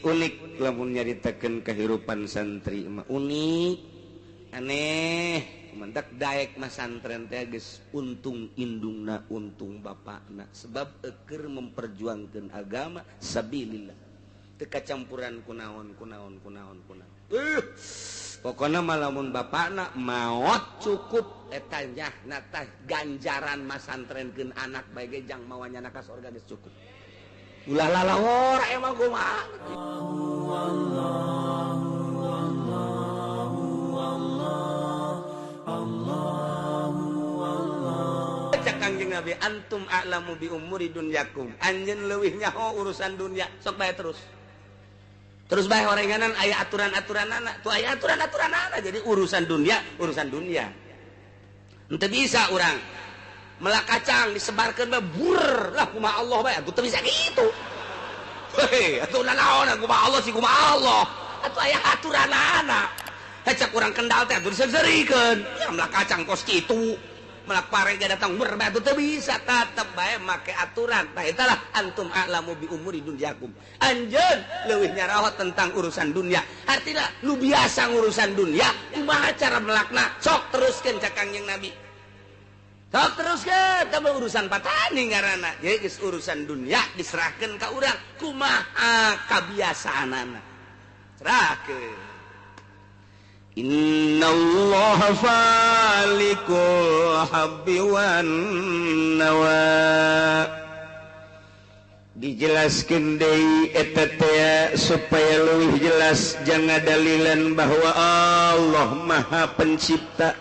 Unik lamun nyaritakeun kehidupan santri mah unik, aneh. Mentak daek mah santren teh geus untung indungna, untung bapakna, sebab eukeur memperjuangkeun agama sabilillah, teu kacampuran kunaon kunaon kunaon kunaon. Pokokna mah lamun bapakna maot cukup eta nyahna tah ganjaran masantrenkeun anak bae ge jang mawa nyana ka sorga geus cukup. Ulah lalawor emang kumaha. Cak Kangjeng Nabi, antum a'lamu bi umuri dunyakum. Anjeun leuwih nyaho urusan dunya, sok bae terus. Terus bae orenganan aya aturan-aturanana, tuh aya aturan-aturanana. Jadi urusan dunia, urusan dunia. Henteu bisa urang melak kacang disebarkeun bae bur lah kumaha Allah bae, atuh teu bisa kitu. Hei, atuh nanaon kumaha Allah sih kumaha Allah. Atuh aya aturanana. Heh cak urang Kendal teh atuh diseurikeun. Ya melak kacang kos kitu. Melak pare ge datang bur bae atuh teu bisa, tetep bae make aturan. Tah eta lah antum a'lamu bi umuri dunyakum. Anjeun leuwih nyaraho tentang urusan dunia. Artina nu biasa ngurusan dunia, kumaha cara melakna? Sok teruskeun cak Kangjeng Nabi. Sok teruskeun tah urusan patani ngaranna. Jadi geus urusan dunia diserahkeun ka urang kumaha kabiasaanana. Serahkeun. Innallaha falikul habbi wan nawa. Dijelaskeun deui eta teh supaya leuwih jelas jangan dalilan bahwa Allah Maha Pencipta.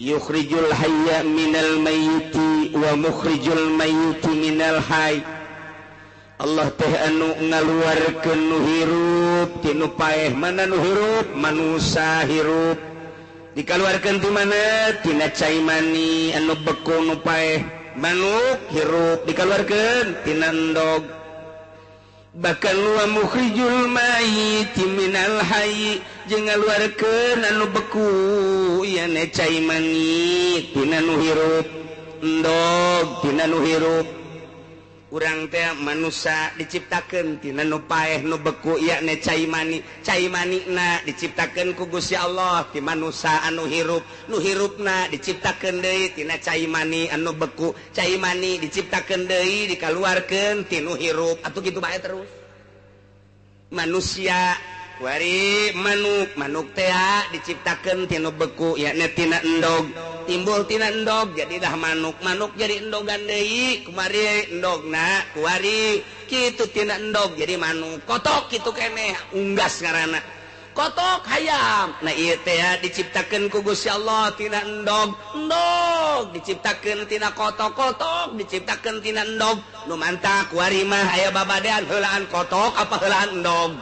Yukhrijul hayya minal mayyiti wa mukhrijul mayyiti minal hayy. Allah teh anu ngaluarkeun nu hirup ti nu paeh. Mana nu hirup? Manusa hirup. Dikaluarkeun ti mana? Tina cai mani anu beku nu paeh. Manuk hirup dikaluarkeun tina endog. Bahkan wa mukhrijul mayyiti minal hayy jeung ngaluarkeun anu beku ieu cai mani tina nu hirup, endog tina nu hirup. Urang teh manusia diciptakeun tina nu paeh nu beku yakni cai mani. Cai manina diciptakeun ku Gusti Allah ti manusa anu hirup, nu hirupna diciptakeun deui tina cai mani anu beku, cai mani diciptakeun deui dikaluarkeun ti nu hirup. Atuh kitu bae terus. Manusia kuari manuk, manuk teh diciptakeun tina beku yakni tina endog, timbul tina endog jadilah manuk, manuk jadi endogan deui, kumari endogna kuari kitu tina endog jadi manuk, kotok kitu keneh unggas ngaranna, kotok hayam. Nah ieu teh diciptakeun ku Gusti Allah tina endog, endog diciptakeun tina kotok, kotok diciptakeun tina endog. Nu mantak kuari mah aya babadean heulaan kotok apa heulaan endog.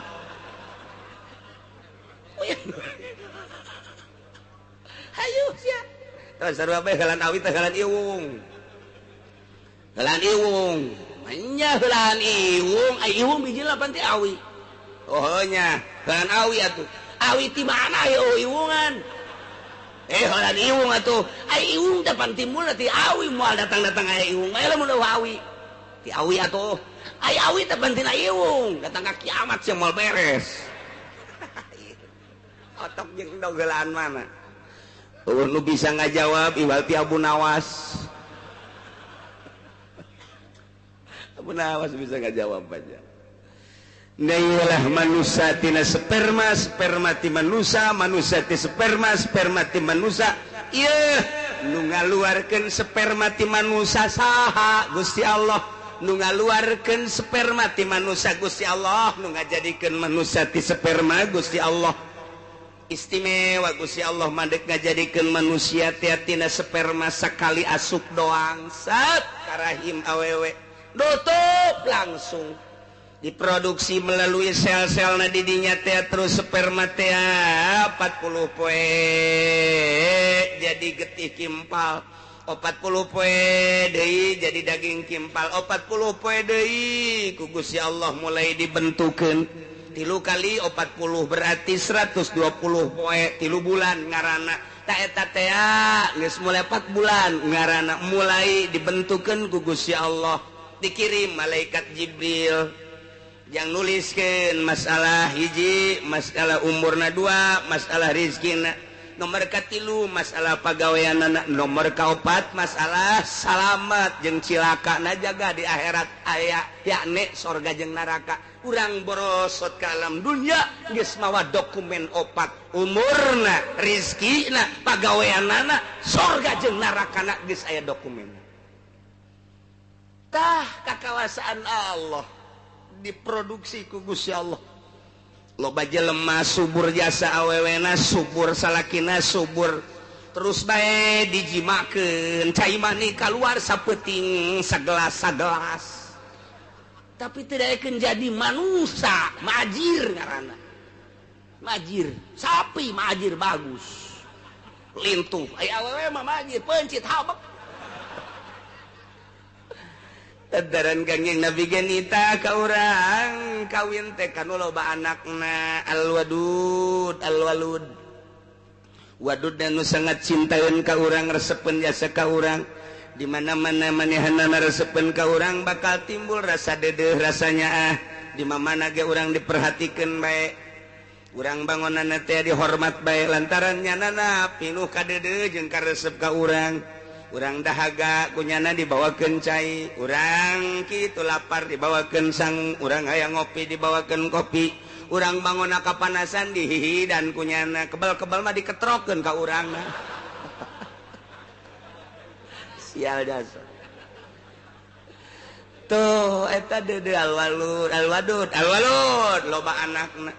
Hayu sia. Terus sarua bae heulaan awi teh heulaan iwung. Heulaan iwung. Nya heulaan iwung, ai iwung biji lapan ti awi. Oh nya, heulaan awi atuh. Awi ti mana ieu iwungan? Heulaan iwung atuh. Ai iwung teh pan timbul ti awi moal datang-datang aya iwung. Bae lamun awi. Ti awi atuh. Ai awi teh pan tina iwung, datang ka kiamat sia moal beres. Otok jeung endog heulaan mana? Eueuh nu bisa ngajawab iwal ti Abu Nawas. Abu Nawas bisa ngajawab aja. Nailah manusia tina sperma, sperma ti manusia, manusia ti sperma, sperma ti manusia. Ieu nu ngaluarkeun sperma ti manusia saha? Gusti Allah. Nu ngaluarkeun sperma ti manusia Gusti Allah, nu ngajadikeun manusia ti sperma Gusti Allah. Istimewa Gusti Allah mandek ngajadikeun manusia teh tina sperma sakali asup doang sat karahim awewe nutup langsung diproduksi melalui sel-sel na didinya teh terus sperma teh 40 poe jadi getih kimpal, 40 poe deui jadi daging kimpal, 40 poe deui ku Gusti Allah mulai dibentukeun. 3 kali 40 berarti 120 poe 3 bulan ngaranna. Ta eta teh geus mulai 4 bulan ngaranna mulai dibentukeun ku Gusti Allah, dikirim malaikat Jibril. Jang nuliskeun masalah hiji, masalah umurna dua, masalah rizkina nomor katilu, masalah pagaweanana nomor kaopat, masalah salamat jeung cilakana jaga di akhirat aya yakni sorga jeung neraka. Urang borosot ka alam dunya geus mawa dokumen opat, umurna, rizkina, pagaweanana, sorga jeung nerakana geus aya dokumen. Tah kakawasaan Allah diproduksi ku Gusti Allah. Loba jelema subur jasa awewena, subur salakina, subur terus bae dijimakeun cai mani kaluar sapeuting sagelas-sagelas. Tapi tidak akan jadi manusia, majir ngaranna. Majir, sapi majir bagus. Lintuh, aya awewe mah majir, pencit habek. Tadaran Kangjeng Nabi genita ka urang kawin teh kanu loba anakna alwadud alwalud. Wadud nu sangat cintaeun ka urang, resepeun jasa ka urang. Di mana-mana manehanana resepeun ka urang bakal timbul rasa dedeuh rasanya ah. Di mana ge urang diperhatikeun bae. Urang bangunanna teh dihormat bae lantaran nyanana pinuh kadeudeung jeung karesep ka urang. Urang dahaga kunyana dibawakeun cai, urang kitu lapar dibawakeun sang, urang hayang ngopi dibawakeun kopi, urang bangona kapanasan dihihidan kunyana, kebal-kebal mah diketrokeun ka urangna. Sial jasa. Tuh eta deudeuh alwalud, alwadud, alwalud loba anakna.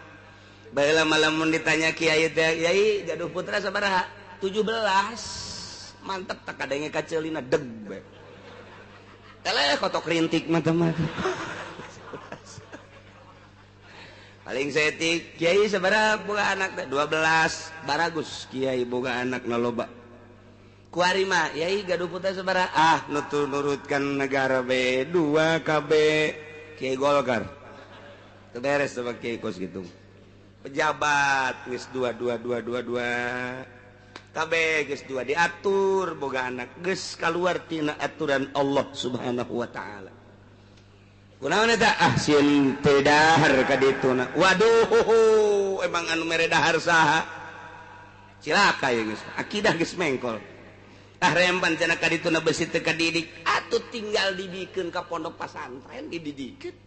Baheula mah lamun ditanya kiai teh, "Yai, gaduh putra sabaraha?" 17. Mantep tak kadenge kaceulina deg bae. Eleh kotok rintik mah teh mah. Paling saeutik kiai sabaraha boga anak teh? 12. Baragus kiai boga anak na loba. Kuari mah yai gaduh putra sabaraha? Ah, nutur nurutkan negara B 2 KB kiai Golkar. Teu beres sama kiai kos gitu. Pejabat geus 2 2 2 2 2. KB geus 2 diatur boga anak geus kaluar tina aturan Allah Subhanahu wa taala. Kunaon eta? Ah sieun teu dahar ka dituna. Waduh, emang anu mere dahar saha? Cilaka ye geus. Akidah geus mengkol. Ah remban cenah ka dituna besi teu kadidik, atuh tinggal dibikeun ka pondok pasantren dididikeun.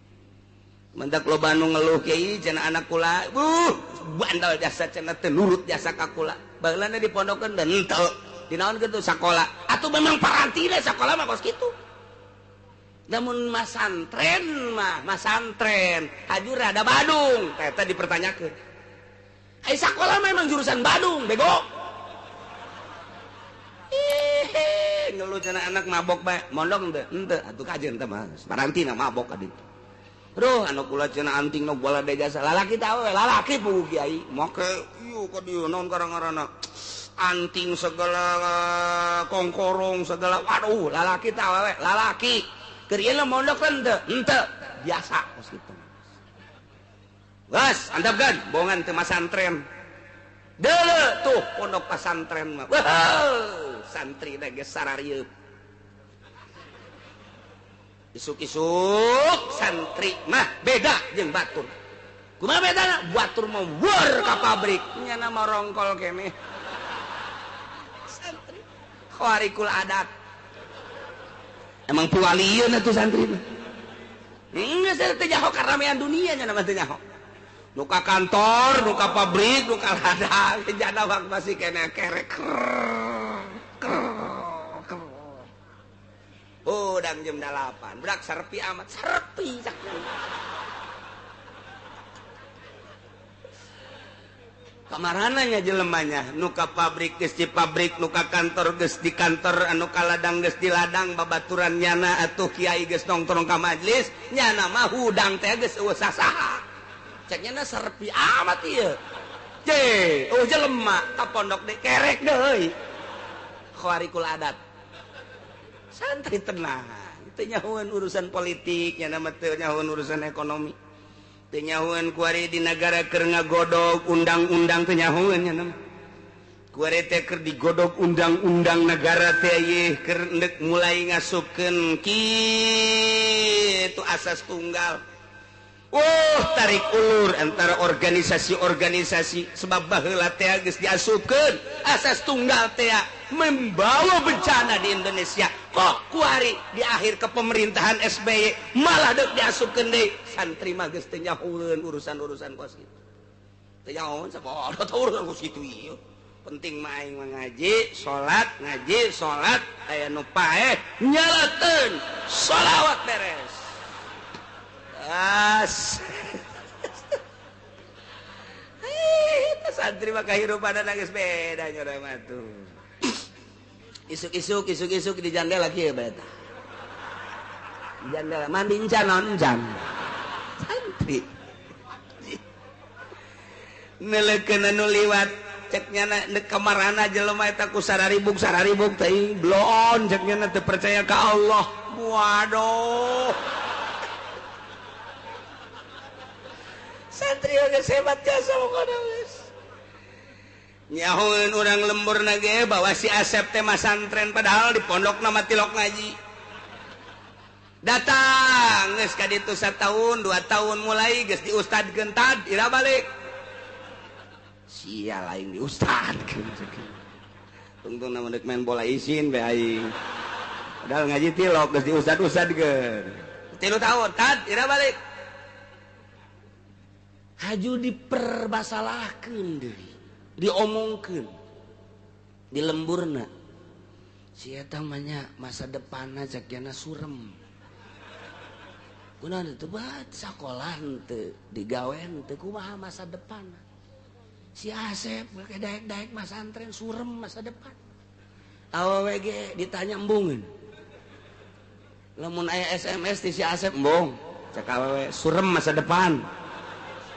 Mendak loba nu ngeluh kiai cenah anak kula, bandal jasa cenah teu nurut jasa ka kula. Baheulana dipondokeun dan henteu. Dinaon kitu sakola. Atuh memang parantina sakola mah kos kitu. Namun masantren mah, masantren hajur rada Badung, eta dipertanyakeun. Ai sakola mah emang jurusan Badung, bego. Ih, ngeluh cenah anak mabok bae, mondok henteu, henteu atuh kajeun teh mah. Parantina mabok ka ditu. Aduh, anu kula cenah anting nu bola de jasa. Lalaki teh awewe, lalaki puguh kiai. Make ieu ka dieu naon karang-ngaranna. Anting segala kongkorong segala. Waduh, lalaki teh awewe, lalaki. Keur ieu mondok henteu, henteu. Biasa kos kitu. Geus, antepkeun bongan teu masantren. Deuleu tuh pondok pasantren mah. Wah, santri na geus sararieuk. Isuk-isuk santri mah beda jeung batur. Kumaha bedana? Batur mah weur ka pabrik, nyana mah rongkol keneh. Santri khawarikul adat. Emang puwalieun atuh santri mah. Geus teu nyaho karamean dunia nyana mah teu nyaho. Nu ka kantor, nu ka pabrik, nu ka ladang, jana wak masih keneh kerek. Udang jam 8, budak serpi amat, serpi kamarananya jelemanya, nu ka pabrik geus di pabrik, nu ka kantor geus di kantor, anu ka ladang geus di ladang, babaturan nyana atuh kiai geus nongkrong ka majelis, nyana mah hudang teh geus eueuh sasaha. Cek nyana serpi amat ieu. Je, oh jelema ka pondok deui kerek deui. Khawarikul adat. Santri tenang, teu nyahoeun urusan politik, nya mah teu nyahoeun urusan ekonomi. Teu nyahoeun kuari di nagara keur ngagodog undang-undang teu nyahoeun nya mah. Kuari teh keur digodog undang-undang nagara teh ieu keur endek mulai ngasupkeun kitu asas tunggal. Oh, tarik ulur antara organisasi-organisasi sebab baheula teh geus diasupkeun asas tunggal teh membawa bencana di Indonesia. Kok kuari di akhir kepemerintahan SBY malah deuk diasupkeun deui santri mah geus teu nyahueun urusan-urusan kos kitu. Teu nyahoeun sapodo urusan kos kitu ieu. Penting mah aing mah ngaji, salat, aya nu paeh nyalakeun sholawat beres. As. Santri mah kahirupan geus beda nya mah tuh. Isuk-isuk isuk-isuk di jandela kieu bae tah. Jandela mandi encan naon encan. Santri. Nelekeun anu liwat cek nyana deuk kamarana jelema eta ku sararibuk sararibuk teh bloon cek nyana teu percaya ka Allah. Waduh. Santri geus hebat jasa pokona geus. Nyahoeun urang lemburna ge bahwa si Asep teh masantren padahal di pondokna mah tilok ngaji. Datang geus ka ditu satahun, 2 tahun mulai geus diustadkeun tad ira balik. Sia lain diustadkeun. Tungtungna mun deuk main bola isin bae aing. Padahal ngaji tilok geus diustad-ustadkeun. 3 tahun tad ira balik. Haju dipermasalahkeun deui, diomongkeun di lemburna. Si eta mah nya masa depanna cek jana surem. Kunaon teu bat sakolah henteu, digawe henteu, kumaha masa depanna. Si Asep make daek-daek masantren surem masa depan. Awewe ge ditanya embungeun. Lamun aya SMS ti si Asep embung, cek awewe surem masa depan.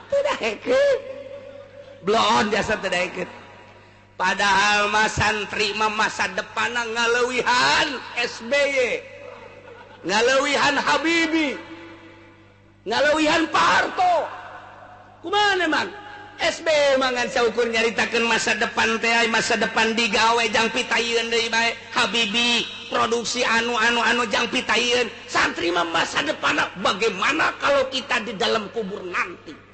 Teu daekeun. Bloon jasa teu daekeun. Padahal mah santri mah masa depanna ngaleuwihan SBY, ngaleuwihan Habibie, ngaleuwihan Pak Harto. Kumaha emang? SBY mah ngan saukur nyaritakeun masa depan teh, masa depan digawe jang pitayeun deui bae. Habibie produksi anu-anu-anu jang pitayeun. Santri mah masa depanna bagaimana kalau kita di dalam kubur nanti?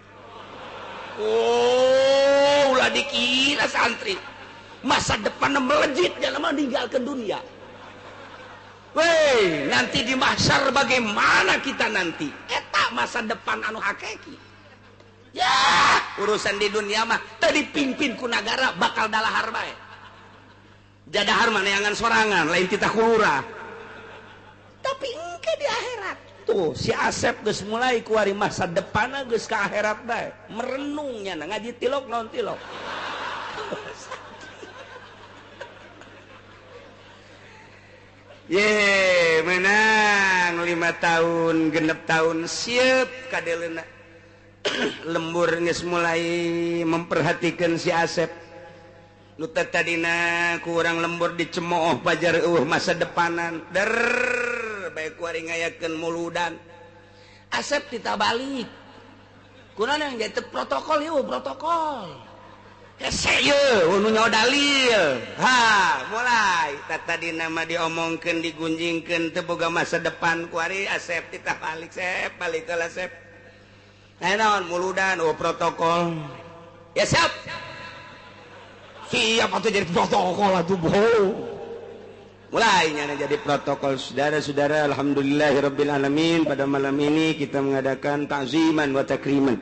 Oh, ulah dikira santri masa depan melejit jangan meninggalkan dunia. Weh, nanti di mahsyar bagaimana kita nanti? Eta masa depan anu hakiki. Ya, urusan di dunia mah teu dipimpin ku nagara bakal dalahar bae. Jadahar mah neangan sorangan, lain titah kulurah. Tapi engke di akhirat. Tuh si Asep geus mulai kuari masa depanna geus ka akhirat bae. Merenungnya ngaji tilok naon tilok. Ye, menang 5 tahun, 6 tahun siap kadeleuna. Lembur geus mulai memperhatikan si Asep. Nu tadina ku urang lembur dicemooh pajar eueuh masa depanan. Der bae kuari ngayakeun muludan. Asep ditabalik. Kunaon yang jadi protokol ieu protokol. Hese ieu nu nyaho dalil. Ha, mulai tadina mah diomongkeun digunjingkeun teu boga masa depan kuari Asep ditabalik sep balik ka Asep. Nah, naon muludan oh protokol. Ya siap. Siap atuh jadi protokol atuh bohong. Mulai nyana jadi protokol. Saudara-saudara, alhamdulillahirabbil alamin, pada malam ini kita mengadakan ta'ziman wa takriman.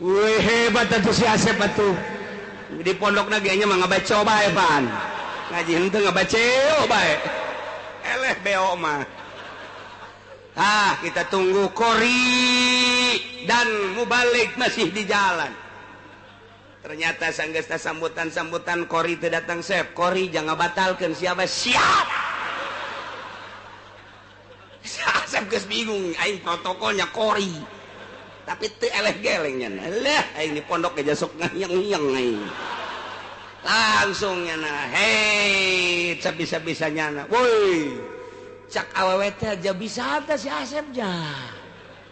Wih, hebat atuh si Asep atuh. Di pondokna ge nya mah ngabaca bae pan. Ngaji henteu ngabaca bae. Eleh beo mah. Ah, kita tunggu kori dan mubalik masih di jalan. Ternyata sanggesta sambutan-sambutan kori teu datang sep. Kori jangan batalkan siapa siap. Asep geus bingung aing protokolnya kori. Tapi teu eleh geleng nya. Leh aing di pondok ge sok ngayeng-ngayeng aing. Langsung nya hei sabisa-bisa nyana. Woi. Cak awewe teh aja bisa teh si Asep ja.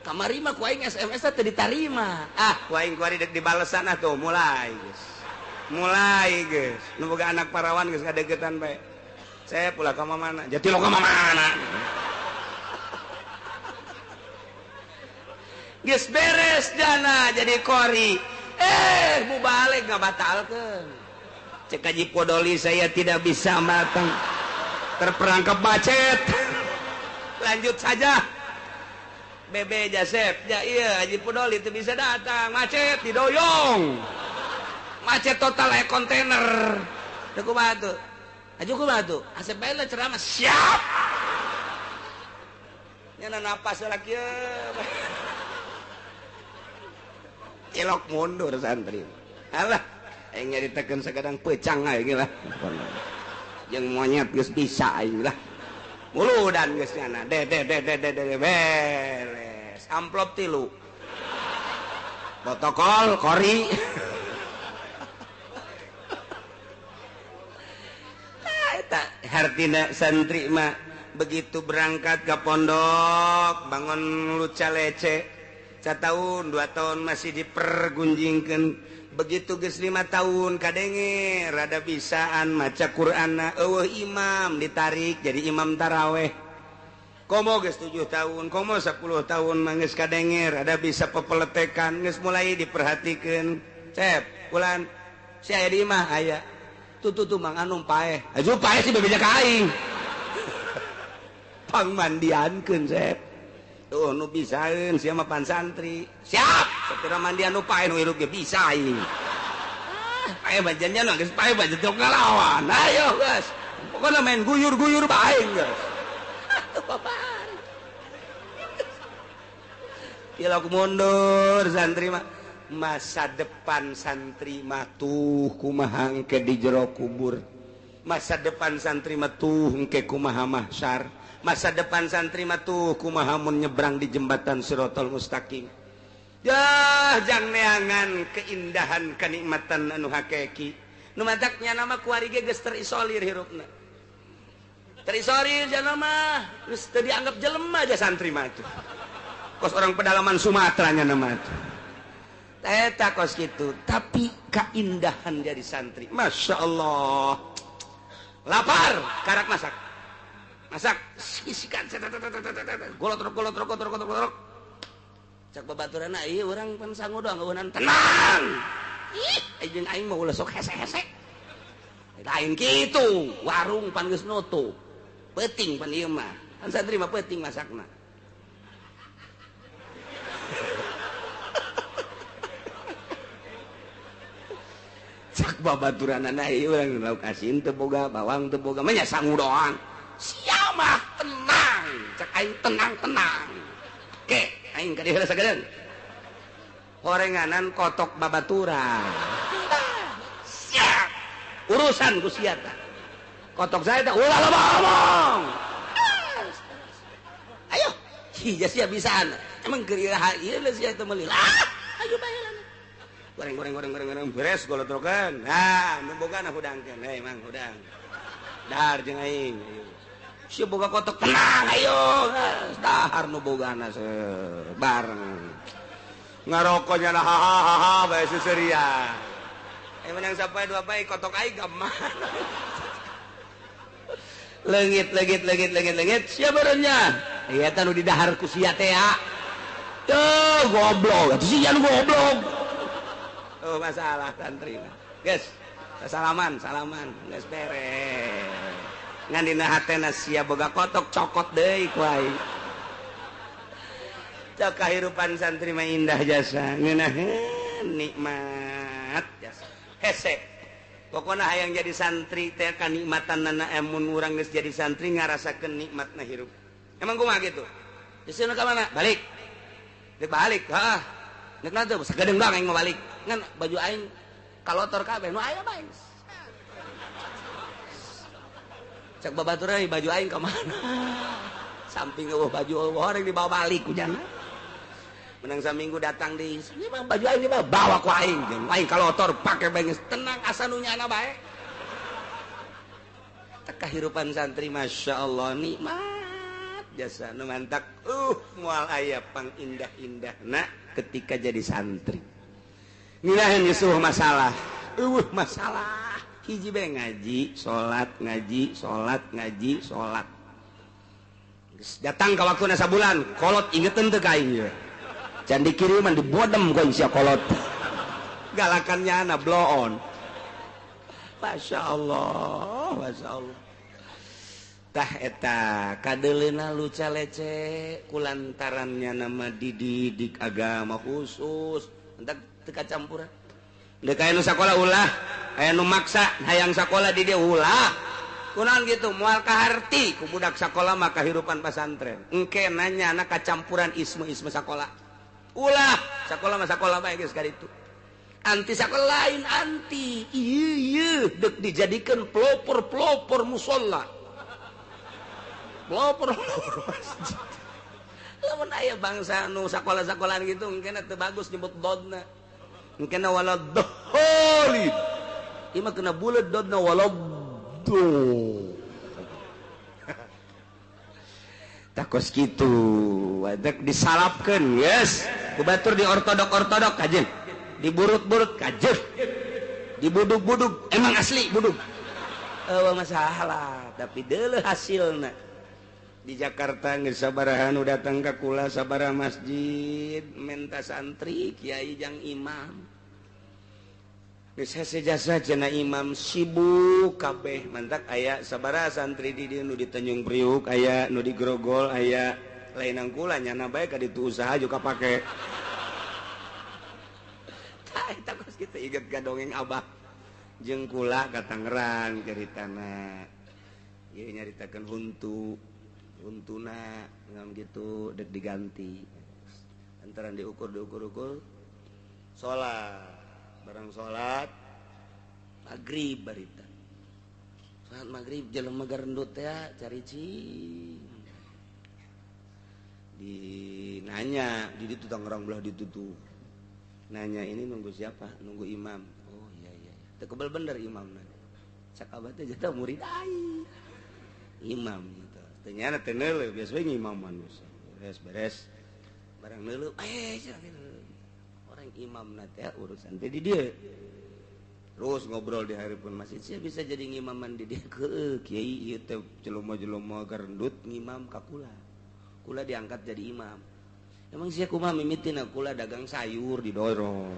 Kamari mah ku aing SMS teh ditarima. Ah, ku aing kuari deuk dibalesan atuh mulai geus. Mulai geus. Nu boga anak parawan geus ngadeukeutan bae. Saya pula ka mana? Jati lo ka mana? Geus beres jana jadi qori. Mubalig ngabatalkeun. Cek Haji Podoli saya tidak bisa matang. Terperangkap macet. Lanjut saja. Bebe Jasep, ya iya Haji Podoli itu bisa datang, macet didoyong. Macet total aya kontainer. Teu kumaha tuh? Haji kumaha tuh? Asep bae lah ceramah siap. Nya napas heula kieu. Cilok mundur santri. Alah, aing nyaritakeun sakadang pecang aing lah. Jeung monyet geus bisa aing lah. Muludan geus nyana. De de de de de de beres. Amplop 3. Protokol kori. Eta hartina santri mah begitu berangkat ke pondok bangun luca lece. 1 tahun 2 tahun masih dipergunjingkeun. Begitu geus 5 tahun kadenge rada bisaan maca Qur'anna eueuh imam ditarik jadi imam taraweh. Komo geus 7 tahun, komo 10 tahun mah geus kadenge rada bisa pepeletekan geus mulai diperhatikeun. Cep, bulan si aya di imah aya. Tuh tuh tuh Mang Anum paeh. Aju paeh sih bebeja ka aing. Pangmandiankeun Cep. Tuh nu bisaeun sia mah pan santri. Siap, sapira mandian nu paeh nu hirup ge bisa aing. Paeh bajannya nu geus paeh bajan teu ngalawan. Ayo geus. Pokona main guyur-guyur bae geus. Atuh babar. Tilok mundur santri mah. Masa depan santri mah tuh kumaha engke di jero kubur. Masa depan santri mah tuh engke kumaha mahsyar. Masa depan santri mah tuh kumaha mun nyebrang di jembatan Sirotol Mustaqim. Yah, jang neangan keindahan kenikmatan anu hakiki. Nu mataknya nama kuari ge geus terisolir hirupna. Terisolir jana mah geus teu dianggap jelema aja santri mah tuh. Kos orang pedalaman Sumatera nya nama tuh. Eta kos kitu, tapi keindahan jadi santri. Masya Allah. Lapar, karak masak. Masak, isikan, golotrok, golotrok, golotrok, golotrok. Cak babaturanna ieu urang pan sangu doang eueunan tenang. Ih, jeung aing mah ulah sok hese-hese. Lain kitu, warung pan geus nutup. Peuting pan ieu mah. Pan santri mah peuting masakna. Cak babaturanna ieu urang lauk asin teu boga, bawang teu boga, mah nya sangu doang. Sia mah tenang, cak aing tenang-tenang. Ke, aing ka dieu heula sagedeung. Horenganan kotok babaturan. Siap. Urusan ku sia tah. Kotok saya tah ulah loba omong. Ayo, hija sia bisaan. Emang keur iraha ieu sia teh meuli. Ah, ayo bae lah. Goreng goreng goreng goreng goreng beres golotrokan. Nah, nu bogana hudangkeun. Hei Mang hudang. Dahar jeung aing. Ayo. Si boga kotok tenang ayo dahar nu bogana bareng ngarokoknya lah hahaha bae seuseurian. Menang sampai 2 bae kotok aing ka mana. Leungit leungit leungit leungit leungit sia barenya. Ieu teh nu didahar ku sia teh ya. Tuh goblok, atuh sia nu goblok. Oh masalah santri mah. Geus, salaman, salaman, geus beres. Ngan dina hatena sia boga kotok cokot deui ku aing. Cok kahirupan santri mah indah jasa, ngeunaheun nikmat jasa. Hese. Pokona hayang jadi santri teh kanikmatanna mun urang geus jadi santri ngarasakeun nikmatna hirup. Emang kumaha kitu? Geus ka mana? Balik. Dek balik, heeh. Nek na teu sagedeung doang aing mah balik. Ngan baju aing kalotor kabeh nu aya bae. Cak babaturan baju aing ka mana? Samping eueuh baju eueuh horeng dibawa balik ku jana. Menang saminggu datang di ieu mah baju aing dibawa bawa ku aing. Aing kalotor pake bae geus tenang asa nu nyana bae. Teh kahirupan santri Masya Allah nikmat jasa nu mantak moal aya pangindah-indahna ketika jadi santri. Ngeunaheun geus eueuh masalah. Eueuh masalah. Hiji bae ngaji, salat, ngaji, salat, ngaji, salat. Datang ka waktuna sabulan, kolot ingeteun teu ka aing ieu. Can dikiriman dibodem ku sia kolot. Galakannya anak bloon. Masya Allah, Masya Allah. Tah eta kadeleuna luca lece kulantarannya nama dididik agama khusus. Entak teu kacampuran. Deuk aya nu sakola ulah, aya nu maksa hayang sakola di dieu ulah. Kunaon gitu moal kaharti ku budak sakola mah kahirupan pasantren. Engke nanya anak kacampuran isme-isme sakola. Ulah, sakola mah sakola bae geus kaditu. Anti sakola lain anti. Ieu ieu deuk dijadikeun pelopor-pelopor musala. Pelopor-pelopor masjid. Lamun aya bangsa nu sakola-sakolaan gitu engkena teu bagus nyebut dodna. Engkena waladhdallin. Ieu mah kena buleud dodna waladhdallin. Takos gitu wadak disalapkeun yes ku batur di ortodok-ortodok kajen diburut-burut kajen dibudug-budug emang asli budug eueuh masalah tapi deuleuh hasilna di Jakarta geus sabaraha nu datang ka kula sabaraha masjid menta santri kiai jang imam geus hese jasa cenah imam sibuk kabeh mantak aya sabaraha santri di dieu nu di Tanjung Priuk aya nu di Grogol aya lain kula nyana bae ka ditu usaha juga pake. Tah eta kos kitu inget ka dongeng abah jeung kula ka Tangerang caritana. Ieu nyaritakeun huntu huntuna ngam gitu dek diganti. Antaran diukur diukur-ukur salat barang salat maghrib barita salat maghrib jelema garendut teh cari cing di nanya di ditu Tangerang belah ditutu nanya ini nunggu siapa nunggu imam oh iya iya teu kebel bener imamna cak abah teh jatah murid aing imam gitu teu nyana teu neuleuh biasa we ngimaman beres beres barang neuleuh orang imam teh urusan teh di dieu terus ngobrol di hareupeun masjid sia bisa jadi ngimaman di dieu heueuh kiai ieu teh jelema-jelema garendut ngimam ka kula kula diangkat jadi imam emang sia kumaha mimitina kula dagang sayur didorong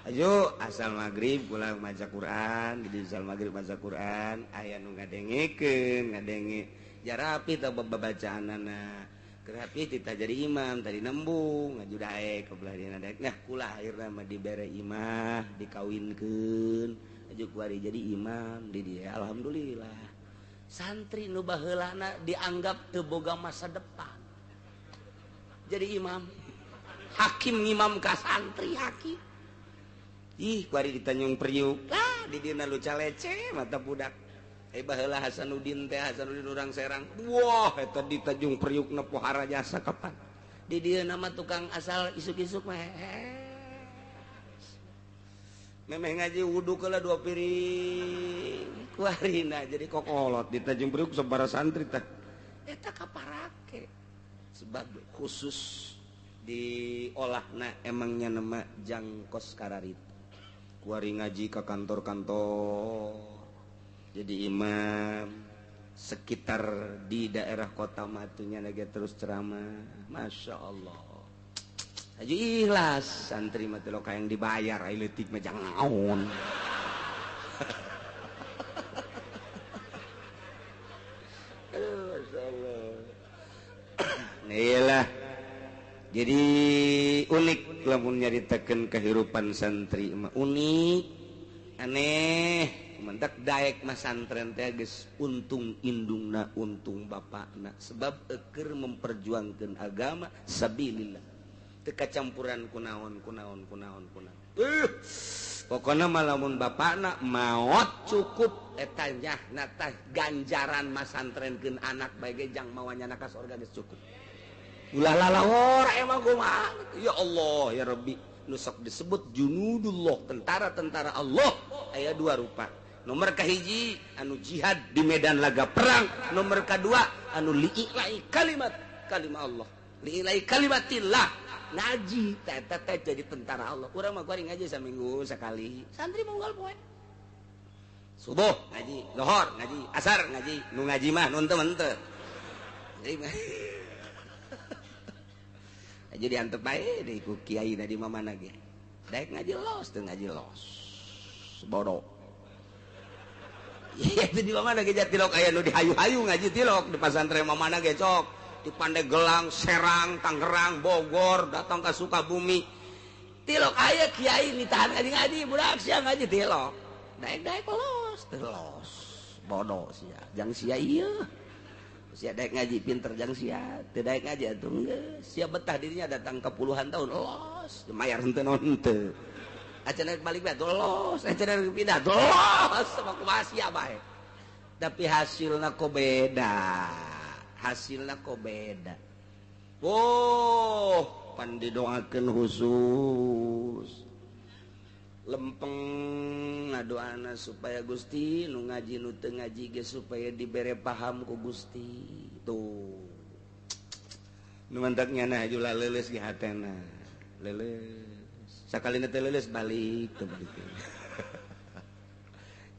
ayo asal maghrib kula maca Quran di asal maghrib maca Quran aya nu ngadengekeun ngadenge jarapi tah babacaanana terapi kita jadi imam tadi nembung ngaju daek ke belah dina daek nah kula akhirna mah dibere imah dikawinkeun aju kuari jadi imam di dia alhamdulillah santri nu baheulana dianggap teu boga masa depan jadi imam hakim ngimam ka santri hakim ih kuari di Tanjung Priuk lah di dina luca lece mata budak baheula Hasanuddin teh Hasanuddin urang Serang wah eta di Tanjung Priuk na pohara jasa kapan di dieu nama tukang asal isuk-isuk mah memeh ngaji wudu keula 2 piring kuarina jadi kokolot di Tanjung Priuk sabaraha santri teh eta kaparake sebab khusus diolahna emangnya nama jangkos kararit kuari ngaji ka kantor-kantor jadi imam sekitar di daerah kota matunya lagi terus ceramah Masya Allah haji ikhlas santri mah teh yang dibayar ai leutik mah jangan naon. Aduh Masya Allah. Iyalah jadi unik lamun nyaritakeun kehidupan santri mah unik aneh mentak daek mah santren teh geus untung indungna untung bapakna sebab eukeur memperjuangkeun agama sabilillah teu kacampuran kunaon kunaon kunaon kunaon pokona mah lamun bapakna maot cukup eta nyahna teh ganjaran mah santrenkeun anak bae ge jang mawa nyana ka sorga geus cukup ulah lalawor emang kumaha ya Allah ya Rabbi nu sok disebut junudullah tentara-tentara Allah aya dua rupa nomor kahiji anu jihad di medan laga perang nomor kedua anu li'ilai kalimat kalimah Allah li'ilai kalimatillah ngaji eta teh jadi tentara Allah urang mah kuari ngaji saminggu sakali santri mongol poe subuh ngaji lohor ngaji asar ngaji nu ngaji mah nu henteu. Jadi antep bae deui ku kiai di mamana ge. Daek ngaji los teu ngaji los. Bodoh. Iya itu di mana ge tilok aya nu dihayu-hayu ngaji tilok di pasantren mamana ge cok. Di Pandeglang, Serang, Tangerang, Bogor, datang ke Sukabumi. Tilok aya kiai ditahan ngaji-ngaji budak sia ngaji tilok. Daek-daek los teu los. Bodoh sia. Jang sia ieu. Sia daek ngaji pinter jang sia, teu daek ngaji atuh geus. Sia betah dirinya datang ke puluhan tahun los, mayar henteu naon henteu. Acan balik bae los, acan pindah los, sama kumaha sia bae. Tapi hasilna kok beda. Hasilna kok beda. Oh, pan didoakeun khusus. Lempeng ngadoana supaya Gusti nu ngaji nu teu ngaji ge supaya dibere paham ku Gusti. Tuh. Nu mantak nyana hajula leuleus ge hatena. Leuleus. Sakalina teh leuleus balik teu begitu.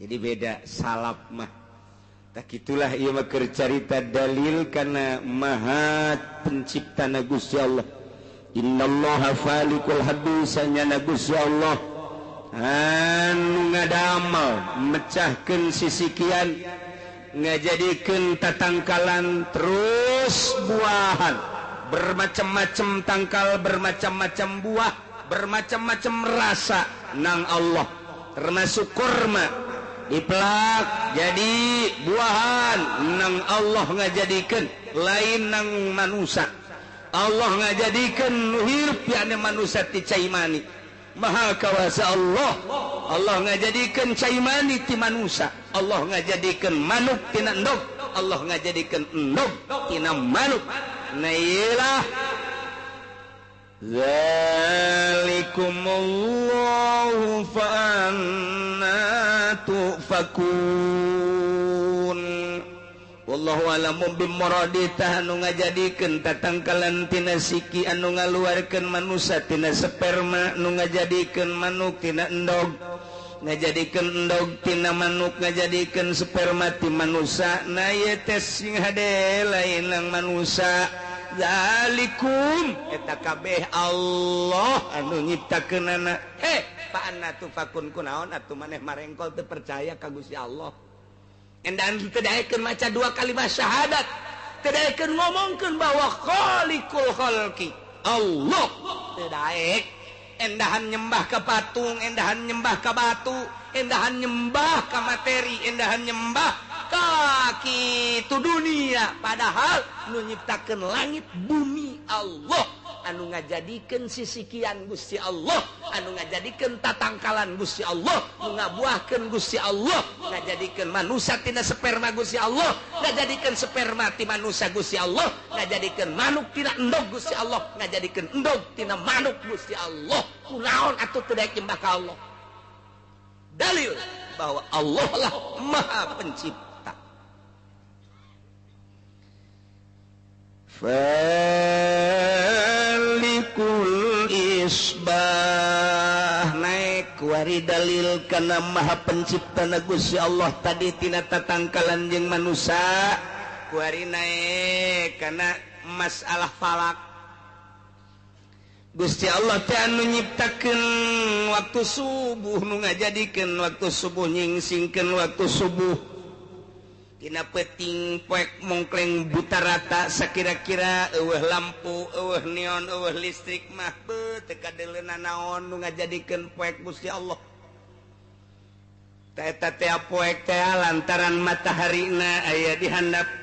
Jadi beda salaf mah. Tak itulah ieu mah keur carita dalil kana maha penciptana Gusti Allah. Innallaha falikul habbi sanyana Gusti Allah anu ngadamel mecahkeun sisikian ngajadikeun tatangkalan terus buahan bermacam-macam tangkal bermacam-macam buah bermacam-macam rasa nang Allah termasuk kurma dipelak jadi buahan nang Allah ngajadikeun lain nang manusia. Allah ngajadikeun nu hirup yakni manusia ti cai mani. Maha kawasa Allah. Allah ngajadikeun cai mani ti manusia. Allah ngajadikeun manuk tina endog. Allah ngajadikeun endog tina manuk. Nah iyalah zalikumullahu fa anna tufakun. Wallahu a'lamu bimuradi tah anu ngajadikeun tatangkalan tina siki anu ngaluarkeun manusia tina sperma nu ngajadikeun manuk tina endog ngajadikeun endog tina manuk ngajadikeun sperma ti manusia. Na ieu teh sing hade lain nang manusia. Zalikum eta kabeh Allah anu nyiptakeunana. Heh fa anna tufakun kunaon atuh maneh marengkol teu percaya ka Gusti Allah. Endan teu daekeun maca dua kalimat syahadat, teu daekeun ngomongkeun bahwa khaliqul khalqi Allah, teu daek. Endahan nyembah ka patung, endahan nyembah ka batu, endahan nyembah ka materi, endahan nyembah ka kitu dunia. Padahal nu nyiptakeun langit bumi Allah, anu ngajadikeun sisikian Gusti Allah, anu ngajadikeun tatangkalan Gusti Allah, nu ngabuahkeun Gusti Allah, ngajadikeun manusia tina sperma Gusti Allah, ngajadikeun sperma ti manusia Gusti Allah, ngajadikeun manuk tina endog Gusti Allah, ngajadikeun endog tina manuk Gusti Allah. Kunaon atuh teu daek nyembah ka Allah? Dalil bahwa Allah lah Maha Pencipta. Falikul isbah naik wari dalil kana Maha Pencipta na Gusti Allah tadi tina tatangkalan jeung manusia kuari naik kana masalah falak. Gusti Allah teh anu nyiptakeun waktu subuh nu ngajadikeun waktu subuh nyingsingkeun waktu subuh tina peuting poek mongkleng buta rata sakira-kira eueuh lampu eueuh neon eueuh listrik mah beuh teu kadeuleuna naon nu ngajadikeun poek Gusti Allah. Ta eta teh poek teh lantaran mataharina aya di handap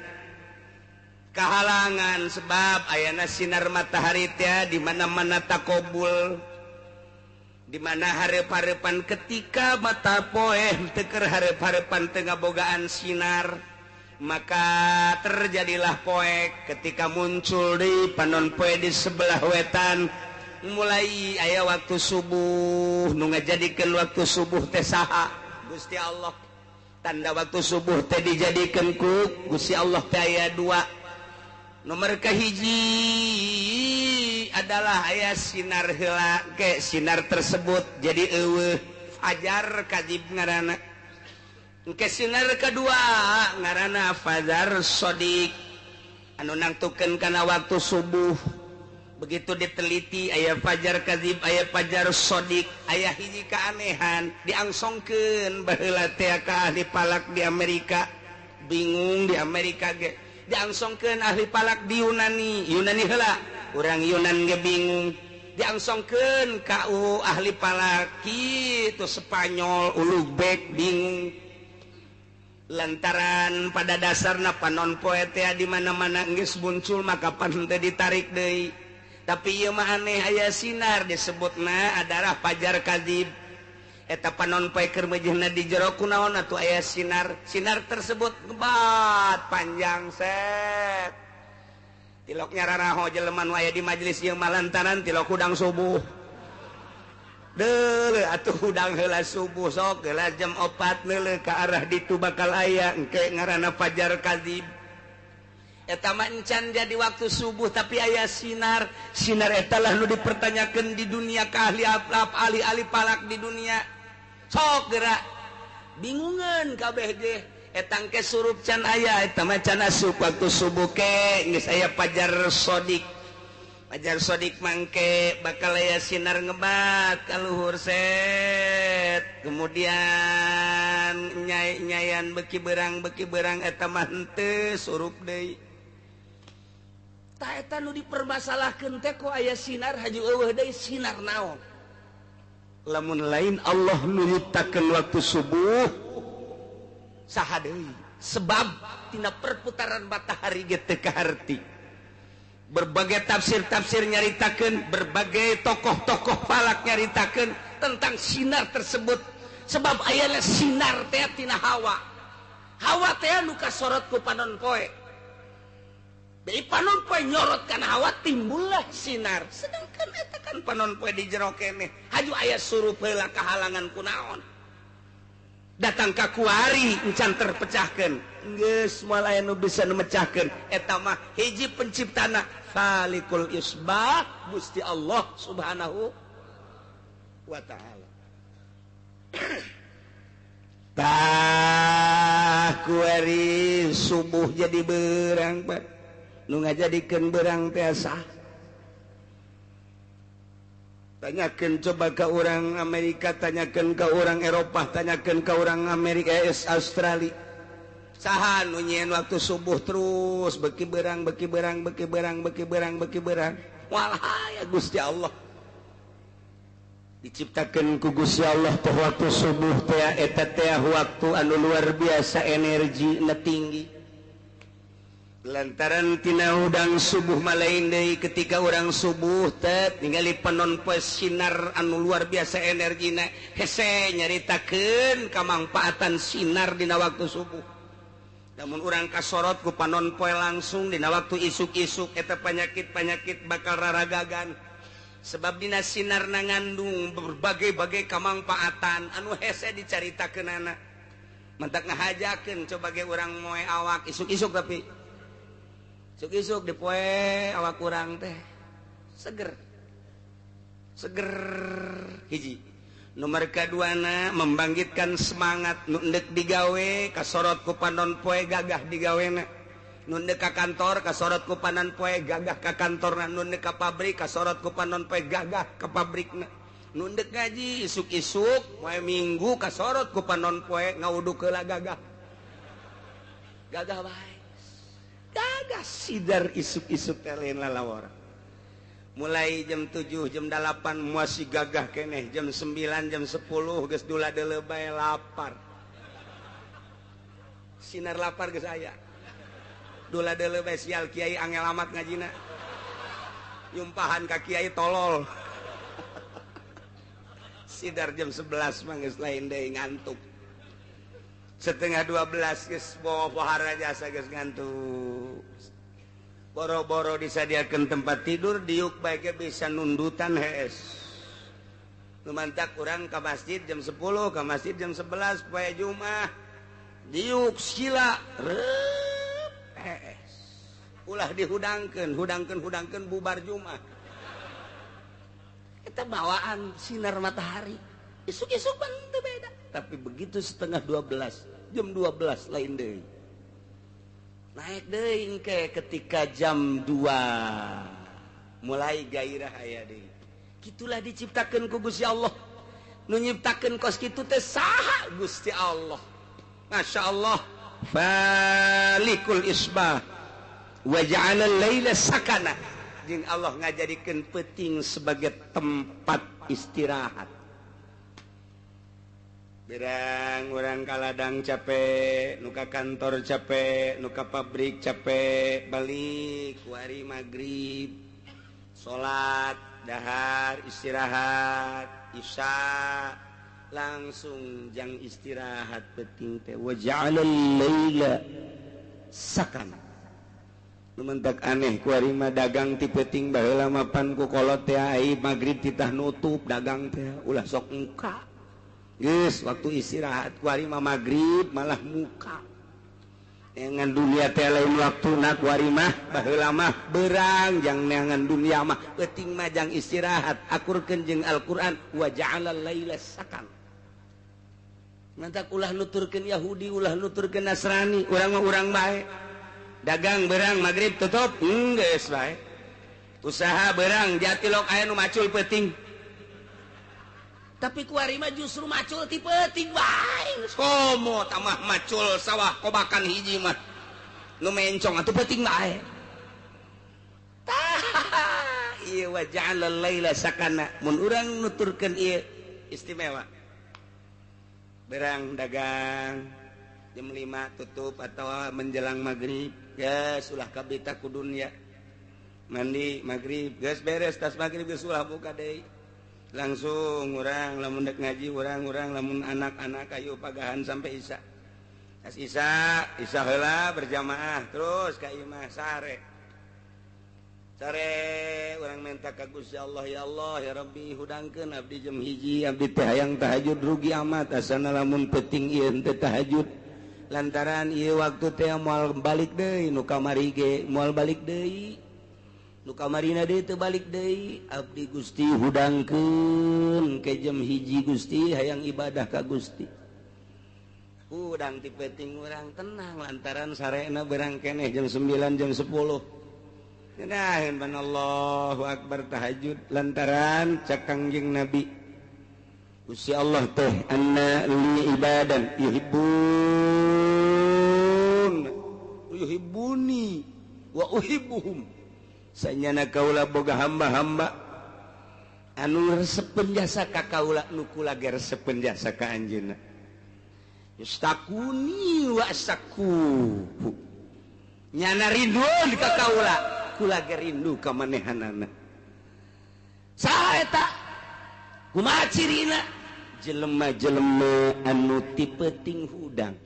kahalangan sebab ayana sinar matahari teh di mana-mana takobul di mana hareup-hareupan ketika mata poe teu keur hareup-hareupan teu ngabogaan sinar maka terjadilah poek. Ketika muncul di panon poe di sebelah wetan mulai aya waktu subuh nu ngajadikeun waktu subuh teh saha Gusti Allah. Tanda waktu subuh teh dijadikeun ku Gusti Allah teh aya dua. Nomor kahiji adalah aya sinar heula ke sinar tersebut jadi eueuh fajar kadzib ngaranna. Ke sinar kedua ngaranna fajar shodiq anu nangtukeun kana waktu subuh. Begitu diteliti aya fajar kadzib, aya fajar shodiq, aya hiji keanehan diangsongkeun baheula teh ka ahli falak di Amerika. Bingung di Amerika ge. Diangsongkeun ahli falak di Yunani, Yunani heula. Urang Yunan ge bingung. Diangsongkeun ka ahli falak kitu Spanyol Ulugbek bingung. Lantaran pada dasarna panon poe teh di mana-mana geus muncul maka pan teh ditarik deui. Tapi ieu mah aneh aya sinar disebutna adalah fajar kadzib. Eta panon poe keur meujeuhna di jero kunaon atuh aya sinar. Sinar tersebut ngebat panjang set. Tilok nyararaho jelema nu aya di majelis ieu mah lantaran tilok hudang subuh. Deuleu atuh hudang heula subuh sok heula jam 4 neuleuh ka arah ditu bakal aya engke ngaranna fajar kadzib. Eta mah encan jadi waktu subuh tapi aya sinar. Sinar eta lah nu dipertanyakeun di dunia ka ahli ahli falak di dunia. Sok gerak bingungeun kabeh ge. Etang ke surup can aya eta mah can asup waktu subuh ke geus aya fajar shodiq. Fajar shodiq mangke bakal aya sinar ngebat ka luhur set. Kemudian nyai-nyayan beki berang eta mah henteu surup deui. Tah eta nu dipermasalahkeun teh kok aya sinar haju eueuh deui sinar naon? Lamun lain Allah nu nyiptakeun waktu subuh saha deui? Sebab tina perputaran matahari ge teu kaharti. Berbagai tafsir-tafsir nyaritakeun, berbagai tokoh-tokoh falak nyaritakeun tentang sinar tersebut. Sebab ayana sinar teh tina hawa. Hawa teh nu kasorot ku panon poe. Bei panon poe nyorot kana hawa timbullah sinar. Sedangkan eta kan panon poe di jero keneh. Haju aya surup heula kahalangan kunaon. Datang ka kuari encan terpecahkeun. Geus moal aya nu bisa nu mecahkeun. Eta mah hiji penciptana Khaliqul Isbah Gusti Allah Subhanahu wa taala. Tah kuari subuh jadi berang Pak. Nu ngajadikeun berang teh sah. Tanyakan coba ke orang Amerika, tanyakan ke orang Eropah, tanyakan ke orang Amerika, Australia. Saha nu nyieun waktu subuh terus beki berang, beki berang, beki berang, beki berang, beki berang. Walah ya Gusti Allah. Diciptakeun ku Gusti Allah teh waktu subuh teh eta teh waktu anu luar biasa energi na tinggi. Lantaran tina hudang subuh malain deui ketika urang subuh teh ningali panon poe sinar anu luar biasa energina hese nyaritakeun kamangpaatan sinar dina waktu subuh. Namun urang kasorot ku panon poe langsung dina waktu isuk-isuk eta penyakit-penyakit bakal raragagan. Sebab dina sinar na ngandung berbagai-bagai kamangpaatan anu hese dicaritakeunana. Mantak ngahajakeun coba ge urang moe awak isuk-isuk tapi isuk-isuk di poe awak kurang teh seger seger hiji. Nomor kaduana membangkitkan semangat nu endek digawe kasorot ku panon poe gagah digawena. Nu endek ka kantor kasorot ku panon poe gagah ka kantorna. Nu endek ka pabrik kasorot ku panon poe gagah ka pabrikna. Nu endek ngaji isuk-isuk poe Minggu kasorot ku panon poe ngawuduk heula gagah. Gagah bae. Gagah sidar isuk-isuk teh lain lalawara. Mulai jam 7, jam 8 masih gagah keneh, jam 9, jam 10 geus dula deuleu bae lapar. Sinar lapar geus aya. Dula deuleu bae sial kiai angel amat ngajina. Nyumpahan ka kiai tolol. Sidar jam 11 mah geus lain deui ngantuk. 11:30 geus pohara jasa geus ngantuk. Boro-boro disadiakeun tempat tidur diuk bae ge bisa nundutan hees. Nu mantak urang ka masjid jam 10, ka masjid jam 11 poe Jumat. Diuk sila reup hees. Ulah dihudangkeun, hudangkeun hudangkeun bubar Jumat. Eta bawaan sinar matahari. Isuk-isuk pan teu beda. Tapi begitu 11:30, jam 12 lain deui. Naik deui engke ketika jam 2. Mulai gairah aya deui. Kitulah diciptakeun ku Gusti Allah. Nu nyiptakeun kos kitu teh saha? Gusti Allah. Masya Allah. Falikul isbah wa ja'ala al-laila sakana. Jeung Allah ngajadikeun peuting sebagai tempat istirahat. Berang orang kaladang capek, nuka kantor capek, nuka pabrik capek, balik wari maghrib, salat, dahar, istirahat, isya, langsung jang istirahat peuting teh wa ja'alal laila sakana. Lumentak aneh kuari mah dagang ti peuting baheula mapan ku kolot teh ai maghrib titah nutup dagang teh ulah sok muka. Geus waktu istirahat kuari mah maghrib malah muka. Neangan dunia teh lain waktuna kuari mah baheula mah berang jang neangan dunia mah peuting mah jang istirahat akurkeun jeung Al-Qur'an wa ja'alal laila sakan. Mantak ulah nuturkeun Yahudi ulah nuturkeun Nasrani urang mah urang bae. Dagang berang maghrib tutup geus bae. Usaha berang jatilok aya nu macul peuting. Tapi kuari mah justru macul ti peuting bae. Komo tamah macul sawah kobakan hiji mah. Nu mencong atuh peuting bae. Tah ieu wa ja'alal laila sakana. Mun urang nuturkeun ieu istimewa. Berang dagang jam 5 tutup atau menjelang maghrib geus ulah kabita ku dunya. Mandi maghrib geus beres tas maghrib geus ulah buka deui. Langsung urang lamun dek ngaji urang-urang lamun anak-anak ayo pagahan sampai isya. Tas isya, isya heula berjamaah terus ka imah sare. Sare urang minta ka Gusti Allah, ya Allah ya Rabbi hudangkeun abdi jam 1 abdi teh hayang tahajud rugi amat asana lamun peuting ieu teh tahajud. Lantaran ieu waktu teh moal balik deui nu kamari ge moal balik deui. Nu kamarina deui teu balik deui abdi Gusti hudangkeun ke jam 1 Gusti hayang ibadah ka Gusti. Hudang ti peuting urang tenang lantaran sarena berang keneh jam 9 jam 10. Ngeunah ban Allahu akbar tahajud lantaran cak Kangjeng Nabi Gusti Allah teh anna li ibadan yuhibbun yuhibbuni wa uhibbuhum. Sanyana kaula boga hamba-hamba anu resepeun jasa ka kaula nu kula ge resepeun jasa ka anjeunna. Yustakuni wa saku. Nyana rindueun ka kaula, kula ge rindu ka manehanana. Saha eta? Kumaha cirina? Jelema-jelema anu ti peuting hudang.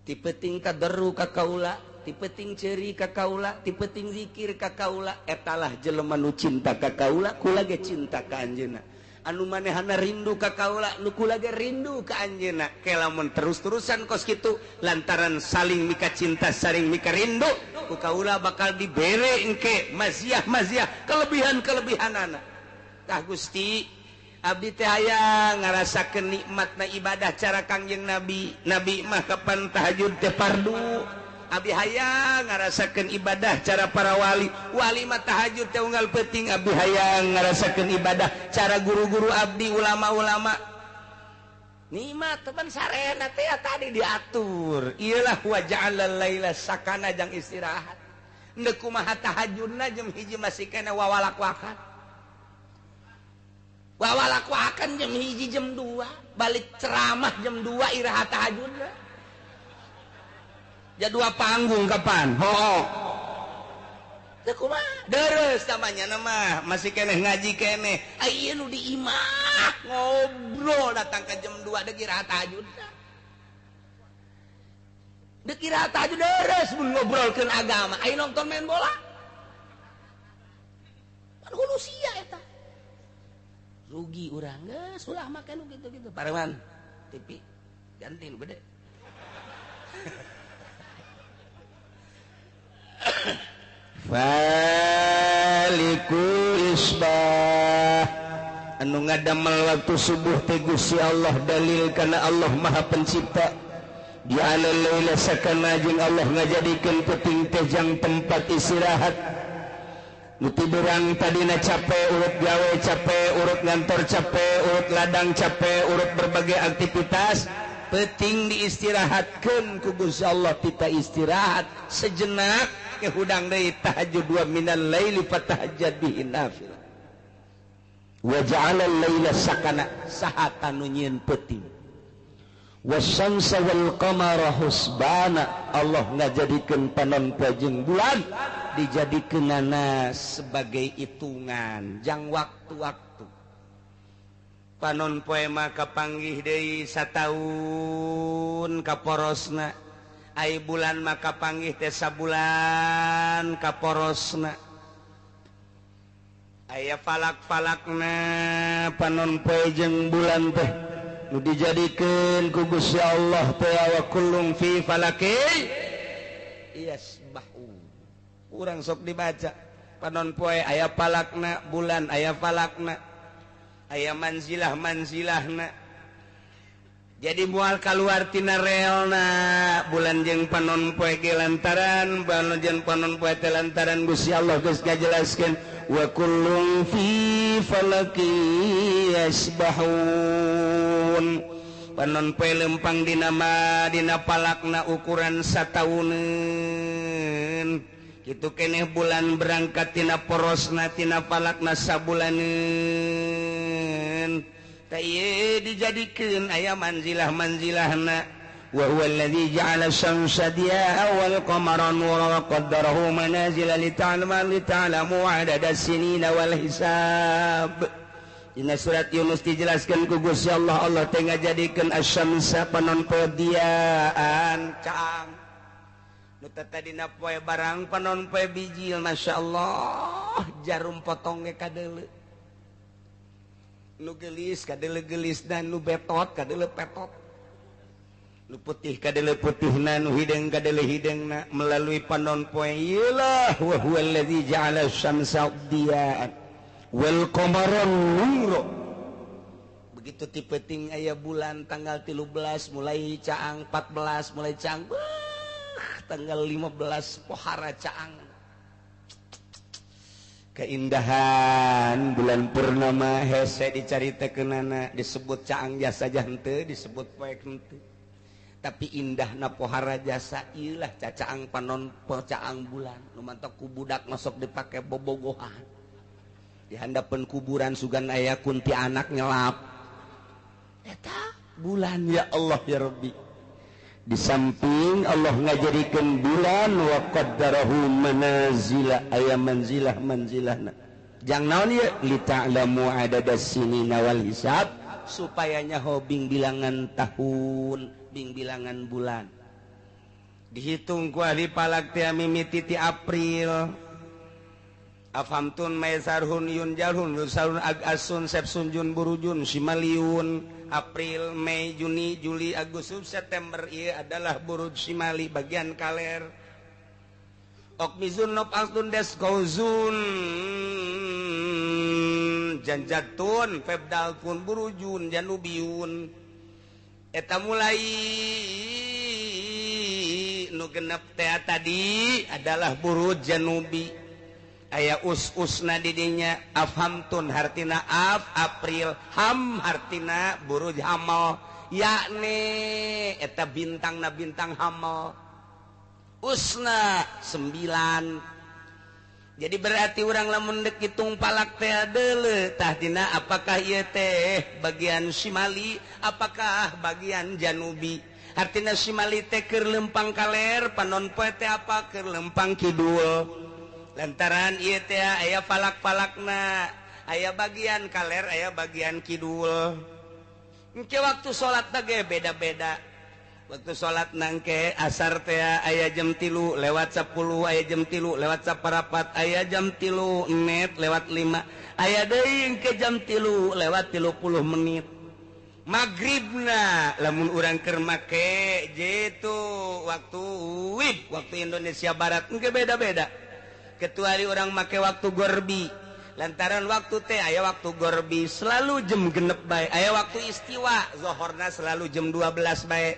Ti peuting kaderu ka kaula, ti peuting ceuri ka kaula, ti peuting zikir ka kaula, etalah jelema nu cinta ka kaula, kula ge cinta ka anjeunna. Anu manehana rindu ka kaula, nu kula ge rindu ka anjeunna. Ke lamun terus-terusan kos kitu lantaran saling mika cinta, saling mika rindu, ku kaula bakal dibere engke maziah-maziah, kelebihan-kelebihanana. Tah Gusti, abdi teh hayang ngarasakeun nikmatna ibadah cara Kangjeng Nabi. Nabi mah kapan tahajud teh fardu. Abdi hayang ngarasakeun ibadah cara para wali. Wali mah tahajud teh unggal peuting. Abdi hayang ngarasakeun ibadah cara guru-guru abdi, ulama-ulama. Nikmat teman sarena teh tadi diatur. Iyalah wa ja'alal laila sakana jang istirahat. Endek kumaha tahajudna jam 1 masih kena wawalak-wakan. Wawalak-wakan jam 1 jam 2, balik ceramah jam 2 iraha tahajudna. Jadua panggung kapan? Ho. Teu kumaha? Deres namanya nama, masih keneh ngaji keneh. Aya nu di imah ngobrol datang ke jam 2 deuk iraha tahajudna. Deuk iraha tahajud deres mun ngobrolkeun agama. Aya nonton main bola. Pan hulu sia eta. Rugi urang geus ulah make nu kitu-kitu. Pareman TV ganti nu gede. Faliku isbah anu ngadamel waktu subuh teh Gusti Allah dalil kana Allah Maha Pencipta. Ja'ala laila sakana jeung Allah ngajadikeun peuting teh jang tempat istirahat. Nu tiburang tadina capek urut gawe capek urut ngantor capek urut ladang capek urut berbagai aktivitas penting diistirahatkeun ku Gusti Allah kita istirahat sejenak ke hudang deui tahajud wa minal laili fatahajjad bihi nafilah wa ja'ala al-laila sakana saha nu nyieun peuting wasyamsa wal qamara husbana Allah ngajadikeun panon poe jeung bulan dijadikeunana sebagai hitungan jang waktu-waktu panon poe mah kapanggih deui sataun kaporosna ai bulan mah kapanggih teh sabulan kaporosna aya falak-falakna panon poe jeung bulan teh nu dijadikeun ku Gusti Allah teh wa kullum fi falaki yasbahu. Urang sok dibaca panon poe aya falakna bulan aya falakna aya manzilah-manzilahna jadi moal kaluar tina realna bulan jeung panon poe ge lantaran bulan jeung panon poe teh lantaran Gusti Allah geus ngajelaskeun wa kullum fi falaki yasbahun panon poe lempang dina ma dina palakna ukuran satauneun kitu keneh bulan berangkat tina porosna tina palakna sabulaneun tah ieu dijadikeun aya manzilah-manzilahna wa huwa alladzi ja'ala syamsa diya'a wal qamara nuran wa qaddarahu manazila lita'lamu 'adada sinina wal hisab. Dina surat Yunus dijelaskeun ku Gusti Allah Allah teh ngajadikeun asyamsa panon poe diaan caang nu tadina poe barang panon poe bijil masyaallah jarum potong ge kadeuleu nu geulis kadeuleu geulis dan nu betot kadeuleu petot nu putih kadeuleu putihna nu hideung kadeuleu hideungna melalui panon poe ieu lah wa huwallazi ja'ala syamsa diya'an wal qamara nura. Begitu ti peuting aya bulan tanggal 13 mulai caang 14 mulai caang tanggal 15 pohara caang keindahan bulan purnama hese dicaritakeunana disebut caang jasa henteu disebut poek henteu tapi indahna pohara jasa ieu lah cacaang panon caang bulan nu mantak ku budak masuk dipake bobogohan di handapeun kuburan sugan aya kunti anak nyelap eta bulan ya Allah ya Rabbi. Di samping Allah ngajadikeun bulan wa qaddarahu manazila aya manzilah manzilahna jang naon ieu li ta'lamu adadas sinina wal hisab supaya nyaho bing bilangan tahun bing bilangan bulan dihitung ku ahli falak teh mimiti ti April Afamtun Maisarhun Yun Jalhun Yusarun Agasun Sepsun Jun Burujun Simaliun April Mei Juni Juli Agustus September ieu adalah buruj Simali bagian kaler Okmizun Nop Altun Deskauzun Janjatun Febdalpun Burujun Janubiun eta mulai nu genep teh tadi adalah buruj Janubi aya us-usna didinya afhamtun hartina af April ham hartina buruj hamal yakni eta bintangna bintang hamal usna 9 jadi berarti urang lamun deuk hitung palak teh deuleu tah dina apakah ieu teh bagian Simali apakah bagian Janubi hartina Simali teh keur lempang kaler panon poe teh apa keur lempang kidul lantaran ieu teh aya falak-falakna aya bagian kaler aya bagian kidul engke waktu salat teh beda-beda waktu salat nangke asar teh aya jam 3 lewat 10 aya jam 3 lewat 4 aya jam 3 menit lewat 5 aya deui engke jam 3 lewat 30 menit magribna lamun urang keur make jitu waktu WIB waktu Indonesia Barat engke beda-beda kecuali orang make waktu gorbi lantaran waktu teh aya waktu gorbi selalu jam genep bae aya waktu istiwa zohorna selalu jam 12 bae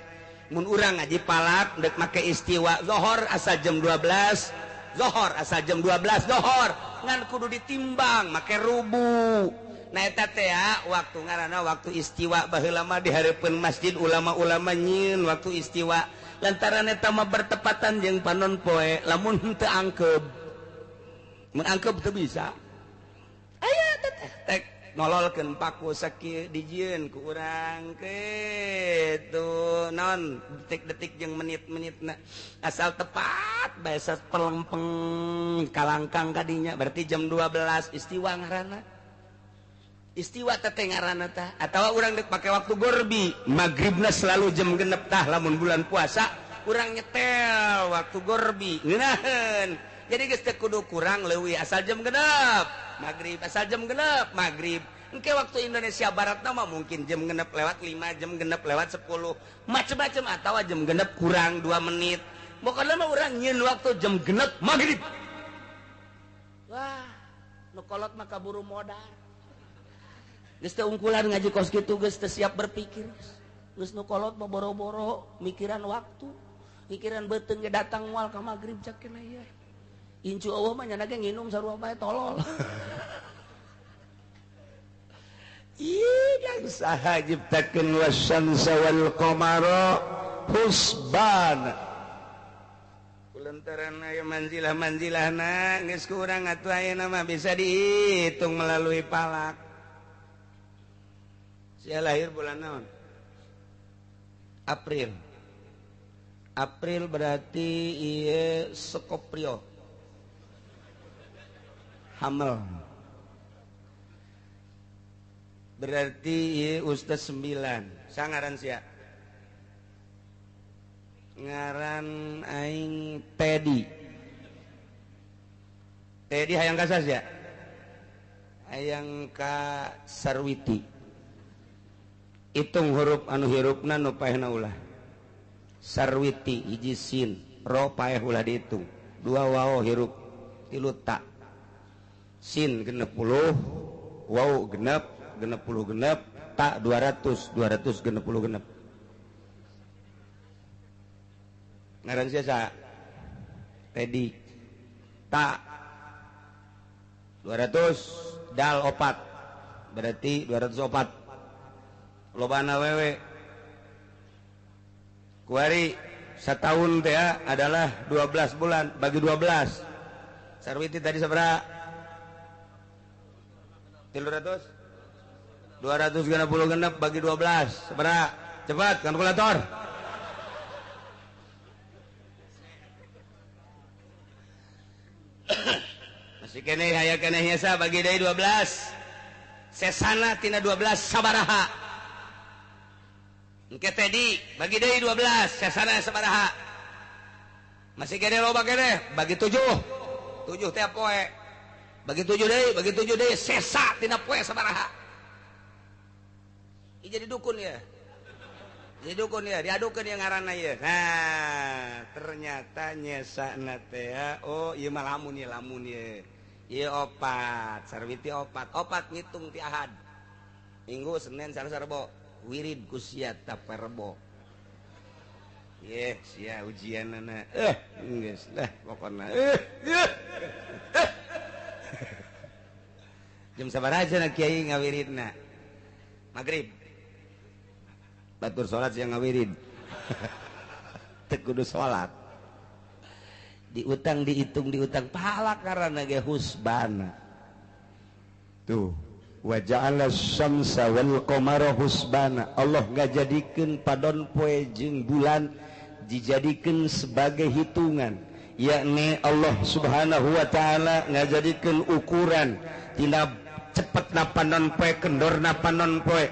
mun urang ngaji palak dek make istiwa zohor asa jam 12 zohor asal jam 12 zohor ngan kudu ditimbang make rubu. Nah eta teh waktu ngaranna waktu istiwa baheula mah di hareupeun masjid ulama-ulama nyieun waktu istiwa lantaran eta mah bertepatan jeung panon poe lamun henteu angkeub mun angkeub teu bisa aya teh tek nololkeun paku sakieu dijieun ku urang kitu naon detik-detik jeung menit-menitna asal tepat bae pelempeng kalangkang kadinya berarti jam 12 istiwa ngaranna istiwa teh ngaranna tah atawa urang deuk pake waktu gorbi magribna selalu jam 6 tah lamun bulan puasa urang nyetel waktu gorbi ngeunaheun jadi geus teu kudu kurang leuwih asal jam 6 magrib asal jam 6 magrib engke waktu Indonesia Barat mah mungkin jam 6 lewat 5 jam 6 lewat 10 macem-macem atawa jam 6 kurang 2 menit pokoknya mah urang nyieun waktu jam 6 magrib wah nu kolot mah kaburu modar geus teu ungkulan ngaji kos kitu geus teu siap berpikir geus nu kolot mah boro-boro mikiran waktu mikiran beuteung ge datang moal ka magrib cak kena ieu incu eueuh mah nya ge nginum sarua bae tolol. Ih dan saha nyiptakeun wasyamsa wal qamara husbana kulantaran aya manzilah-manzilahna geus ku urang atuh ayeuna mah bisa dihitung melalui palak. Sia lahir bulan naon? April. April berarti ieu Scorpio. Hamel. Berarti ieu ustaz 9. Sangaran sia? Ngaran aing Teddy. Teddy hayang ka sia? Hayang ka Sarwiti. Hitung huruf anu hirupna nu paehna ulah. Sarwiti hiji sin, ro paeh ulah dihitung. 2 waw hirup, 3 ta. Sin 60, waw genep, 66, ta 200, 266. Ngaran sia sa? Teddy. Ta 200, dal 4. Berarti 204. Lobana wewe kuari setahun teh adalah 12 bulan bagi 12. Sarwiti tadi sabaraha? 300 266 bagi 12 sabaraha? Cepat kalkulator. Masih keneh aya keneh nyesa bagi deui 12. Sesana tina 12 sabaraha? Engke Teddy bagi deui 12 sesana sabaraha? Masih keneh loba keneh bagi 7. 7 teh poe. Bagi 7 deui, bagi 7 deui sesa tina poe sabaraha? Ieu jadi dukun ya. Jadi dukun ya, diadukeun yang ngaranna ieu. Nah, ternyata nyesana teh oh ieu mah lamun ieu lamun ieu. Ieu opat, Sarwiti opat. Opat ngitung ti Ahad. Minggu, Senin, Selasa, Rebo. Wirid ku sia taperbo. Ye, sia ujianana. Geus lah pokona. Jam sabaraha cenah kiai ngawiridna? Magrib. Batur salat siang ngawirid. Teu kudu salat. Diutang dihitung diutang pahala karena ge husbana. Tuh. Wa ja'ala syamsa wal qamara husbana. Allah ngajadikeun padon poe jeung bulan dijadikeun sebagai hitungan, yakni Allah Subhanahu wa taala ngajadikeun ukuran tina cepetna panon poe kendorna panon poe.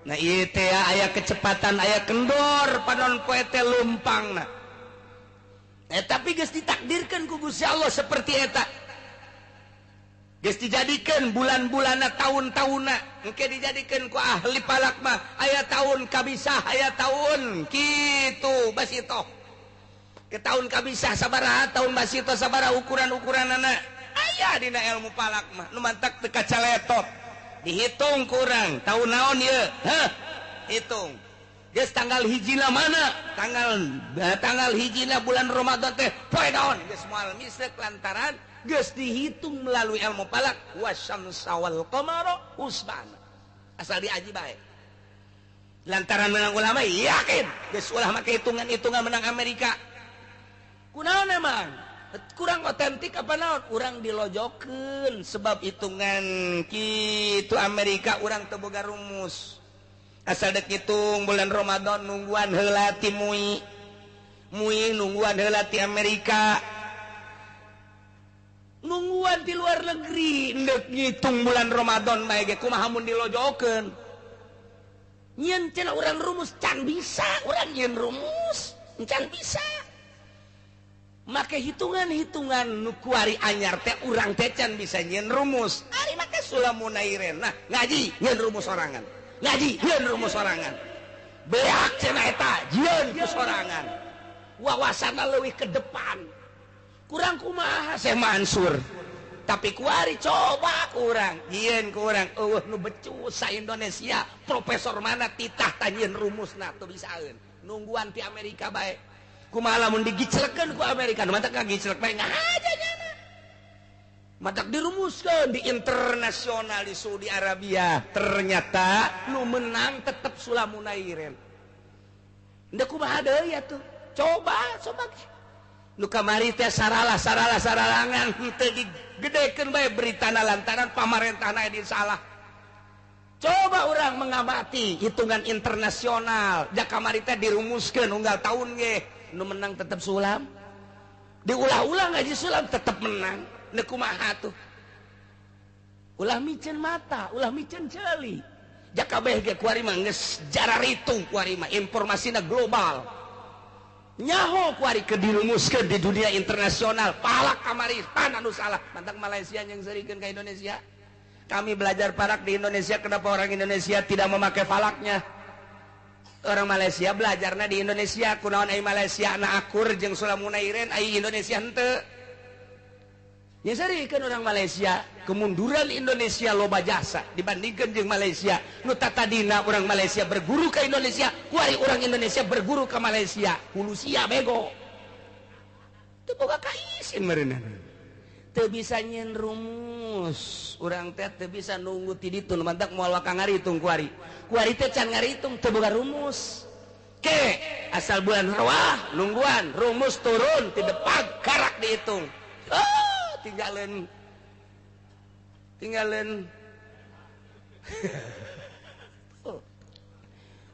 Nah ieu teh aya kecepatan aya kendor panon poe teh lumpangna. Tapi geus ditakdirkeun ku Gusti Allah seperti eta. Geus dijadikeun bulan-bulanna tahun-tahunna engke dijadikeun ku ahli falak mah aya tahun kabisah aya tahun kitu basitoh. Ke tahun kabisah sabaraha tahun basitoh sabaraha ukuran-ukuranana aya dina ilmu falak mah nu mantak teu kacaletot dihitung kurang tahun naon ieu heh hitung Geus tanggal hijina mana? Tanggal hijina bulan Ramadan teh poe naon? Geus moal misrek lantaran geus dihitung melalui ilmu falak wasyamsa wal qamara husbana. Asal diaji bae. Lantaran menang ulama yakin geus ulah make hitungan-hitungan menang Amerika. Kunaon emang? Kurang otentik apa naon? Urang dilojokeun sebab hitungan kitu Amerika urang teu boga rumus. Asal dek hitung bulan Ramadan nungguan heula ti MUI. MUI nungguan heula ti Amerika. Nungguan ti luar negeri ndek ngitung bulan Ramadan bae ge kumaha mun dilojokeun. Nyeun cenah urang rumus can bisa, urang nyeun rumus can bisa. Make hitungan-hitungan nu kuari anyar teh urang teh can bisa nyeun rumus. Ari make Sulamunairen. Nah, ngaji nyeun rumus sorangan. Ngaji jieun rumus sorangan. Beak cenah eta jieun ku sorangan. Wawasanna leuwih ke depan. Kurang kumaha Syekh Mansur. Tapi kuari coba kurang jieun ku urang eueuh nu becus sa Indonesia profesor mana titah tah nyieun rumusna teu bisaeun. Nungguan ti Amerika bae. Kumaha lamun digiclekeun ku Amerika nu matak ngagiclek bae ngahaja nyana. Matak dirumuskan di internasional di Saudi Arabia ternyata nu menang tetep Sulamunairen. Ndek kumaha deui atuh? Coba coba nu kamari teh saralah saralah saralangan teu digedekeun bae beritana lantaran pamarentahna di salah. Coba orang mengamati hitungan internasional ja kamari teh dirumuskeun unggal tahun ge nu menang tetep Sulam. Diulah-ulah ngaji Sulam tetep menang. Nek kumaha tuh? Ulah miceun mata, ulah miceun ceuli. Ja kabeh ge kuari mah geus jararitung kuari mah informasina global. Nyaho kuari ke dirumuskeun di dunia internasional. Palak kamari pan anu salah. Mantak Malaysia yang serikeun ka Indonesia. Kami belajar falak di Indonesia, kenapa orang Indonesia tidak memakai falaknya? Orang Malaysia belajarna di Indonesia, kunaon ai Malaysia na akur jeung Sulamunairen ai Indonesia henteu. Nyeserikan orang Malaysia, kemunduran Indonesia loba jasa dibandingkan jeung Malaysia. Nu tatadina orang Malaysia berguru ke Indonesia, kuari orang Indonesia berguru ke Malaysia. Hulu sia bego. Teu boga kaisin meureunana. Teu bisa nyieun rumus. Urang teh teu bisa nunggu ti ditu nu mantak moal waka ngaritung kuari. Kuari teh can ngaritung teu boga rumus. Ke asal bulan rawah nungguan rumus turun ti depan karak dihitung. Oh, tinggalin tinggalin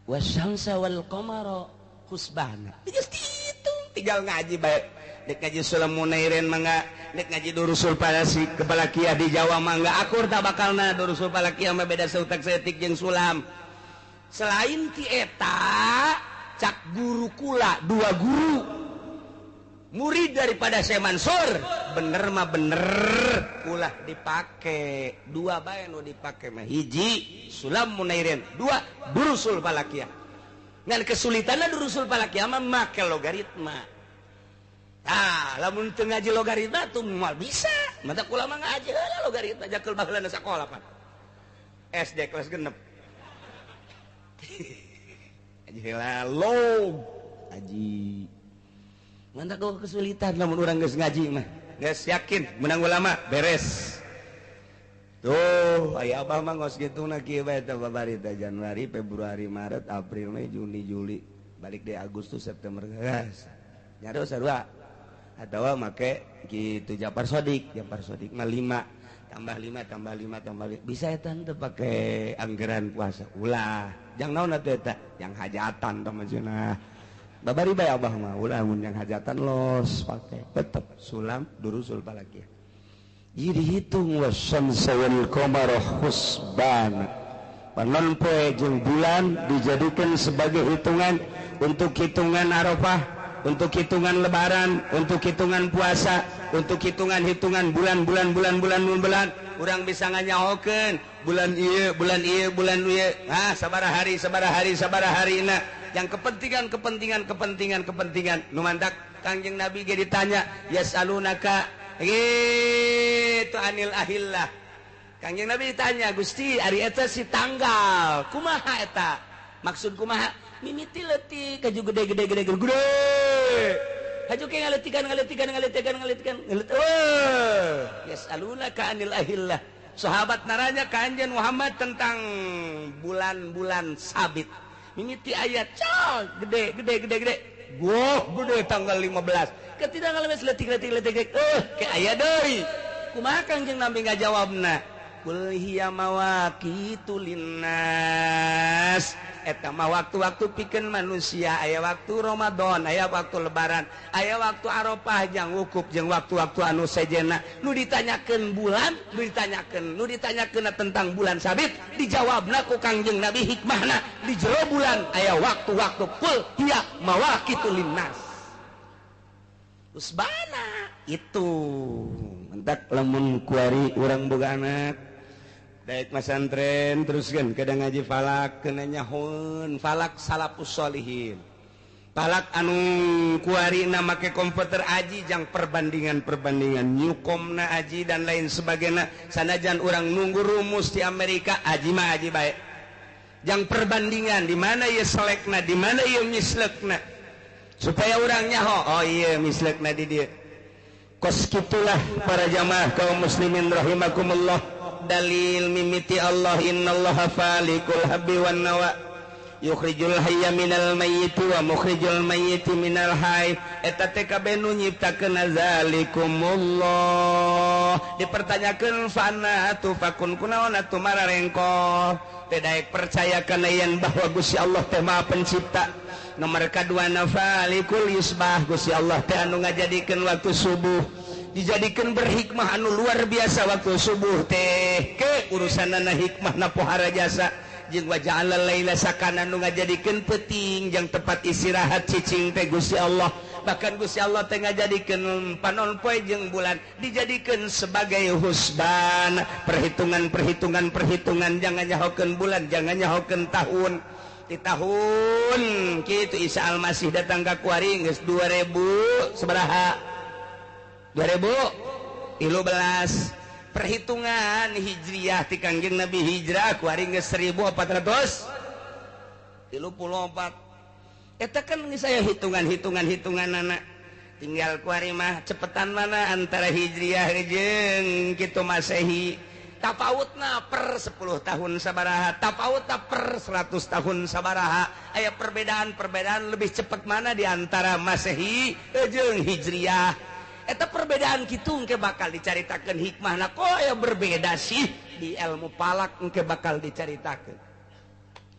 wasyamsa wal qamara husbana. Geus dihitung tinggal ngaji bae. Dek ngaji Sulamunairen mangga, dek ngaji Durusul Falasi Kepalakiyah di Jawa mangga akur tak bakalna Durusul Falakiyah mah beda seutak seetik jeung Sulam. Selain ti eta cak guru kula dua guru murid daripada Syekh Mansur bener mah bener ulah dipake dua bae nu dipake mah hiji Sulam Munairen, dua Durusul Falakiyah. Ngan kesulitanna Durusul Falakiyah mah make logaritma. Ah, lamun teu ngaji logaritma tuh moal bisa. Mata kula mah ngaji heula logaritma jakeul baheulana sakola pan. SD kelas 6. Ngaji heula log ngaji. Mantap kok kesulitan lamun urang geus ngaji mah. Geus yakin menang ulama beres. Tuh, aya abah mah ngos kitu na kieu bae teh babari teh Januari, Februari, Maret, April, Mei, Juni, Juli, balik deh Agustus, September geus. Nyaro sarua. Atawa make gitu Japar Sodik, Japar Sodik mah 5 tambah 5 tambah 5 tambah 5. Bisa eta teu pake anggaran puasa. Ulah, jang naon atuh eta? Yang hajatan tah maksudna. Babari bae abah mah ulah mun yang hajatan los pake tetep Sulam Durusul Falakiyah. Jadi dihitung wasyamsa wal qamara husbana. Panon poe jeung bulan dijadikan sebagai hitungan untuk hitungan Arafah, untuk hitungan Lebaran, untuk hitungan puasa, untuk hitungan-hitungan bulan-bulan bulan-bulan bulan. Urang bisa nganyahokeun bulan ieu, bulan ieu, bulan ieu. Ah, sabaraha hari, sabaraha hari, sabaraha harina. Yang kepentingan, kepentingan, kepentingan, kepentingan. Nu mantak Kangjeng Nabi ge ditanya, yasalunaka gitu anil ahillah. Kangjeng Nabi ditanya, Gusti, ari eta si tanggal, kumaha eta? Maksud kumaha? Mimiti leutik kaju gede gede gede gede. Haju ke ngaletikan ngaletikan ngaletikan ngaletikan. Yas'alunaka anil ahillah. Sahabat naranya ka Anjeun Muhammad tentang bulan-bulan sabit. Mimiti ayat cal gede gede gede gede. Goh gede tanggal 15. Ketika ngalemes leutik leutik leutik ke aya deui. Kumaha Kangjeng Nabi ngajawabna? Qul hiya mawaqitu linnas. Eta mah waktu-waktu pikeun manusia, aya waktu Ramadan, aya waktu Lebaran, aya waktu Arafah jeung wukuf jeung waktu-waktu anu sejenna. Nu ditanyakeun bulan, nu ditanyakeun tentang bulan sabit, dijawabna ku Kangjeng Nabi hikmahna di jero bulan aya waktu-waktu qul hiya mawaqitu linnas. Usbana itu mentak lamun kuari urang boga anak daek masantren terus kan kadang ngaji falak kena nyahun falak salafus sholihin falak anu kuari na make komputer aji jang perbandingan-perbandingan newcomna aji dan lain sebagainya sanajan urang nunggu rumus di Amerika aji mah aji baik jang perbandingan di mana ieu selekna di mana ieu mislekna supaya urang nyaho oh iya mislekna di dieu kos kitulah para jamaah kaum muslimin rahimakumullah. Dalil mimiti Allah innallaha falikul habbi wan nawa yukhrijul hayya minal mayyiti wa mukhrijul mayyiti minal hayy eta teh kabeh nu nyiptakeun zalikumullah dipertanyakeun fana tufakun kunaon atuh mararengko teh daek percaya kana yen bahwa Gusti Allah teh Maha Pencipta. Nomor kadua falikul yusbah Gusti Allah teh anu ngajadikeun waktu subuh dijadikan berhikmah anu luar biasa waktu subuh teh ke urusanana hikmah na pohara jasa jeung waja'alal laila sakana nu ngajadikeun peuting jeung tempat istirahat cicing teh Gusti Allah. Bahkan Gusti Allah teh ngajadikeun panon poe jeung bulan dijadikeun sebagai husban perhitungan perhitungan perhitungan jangan nyahokeun bulan jangan nyahokeun tahun di tahun kitu Isa Almasih datang ka kuari geus 2000 sabaraha 2013 perhitungan hijriah ti Kangjeng Nabi hijrah kuari geus 1434 eta kan geus aya hitungan-hitungan hitunganana tinggal kuari mah cepetan mana antara hijriah jeung kitu Masehi tapautna per 10 tahun sabaraha tapautna per 100 tahun sabaraha aya perbedaan-perbedaan lebih cepat mana di antara Masehi jeung hijriah. Eta perbedaan kitu engke bakal dicaritakeun hikmahna kok aya berbeda sih di ilmu falak engke bakal dicaritakeun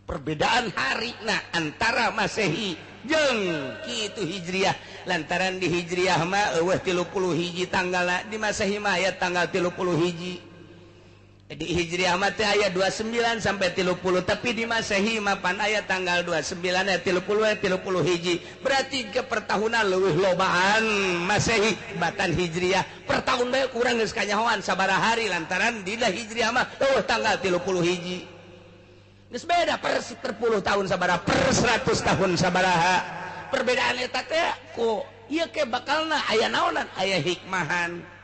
perbedaan harina antara Masehi jeung kitu hijriah lantaran di hijriah mah eueuh 31 tanggalna di Masehi mah aya tanggal 31 di hijriah mah teh aya 29 sampai 30 tapi di Masehi mah pan aya tanggal 29 aya 30 aya 31 berarti ke pertahunan leuwih lobaan Masehi batan hijriah per tahun bae kurang geus kanyahoan sabaraha hari lantaran dina hijriah mah eueuh tanggal 31 geus beda per 10 tahun sabaraha per 100 tahun sabaraha perbedaan eta teh ku ieu ke bakalna aya naonan aya hikmahan.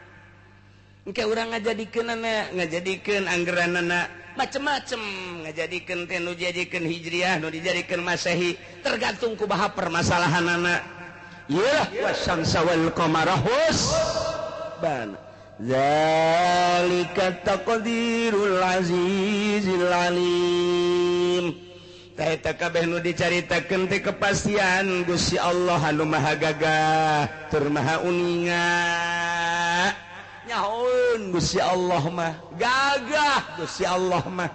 Engke urang ngajadikeunana ngajadikeun anggeranana macem-macem ngajadikeun teh nu dijadikeun hijriah nu dijadikeun Masehi tergantung kumaha permasalahanana. Yeuh wasyamsa wal qamara husban zalika taqdirul azizil alim. Tah eta kabeh nu dicaritakeun teh kepastian Gusti Allah anu maha gagah tur maha uninga. Nyahoun Gusti Allah mah gagah Gusti Allah mah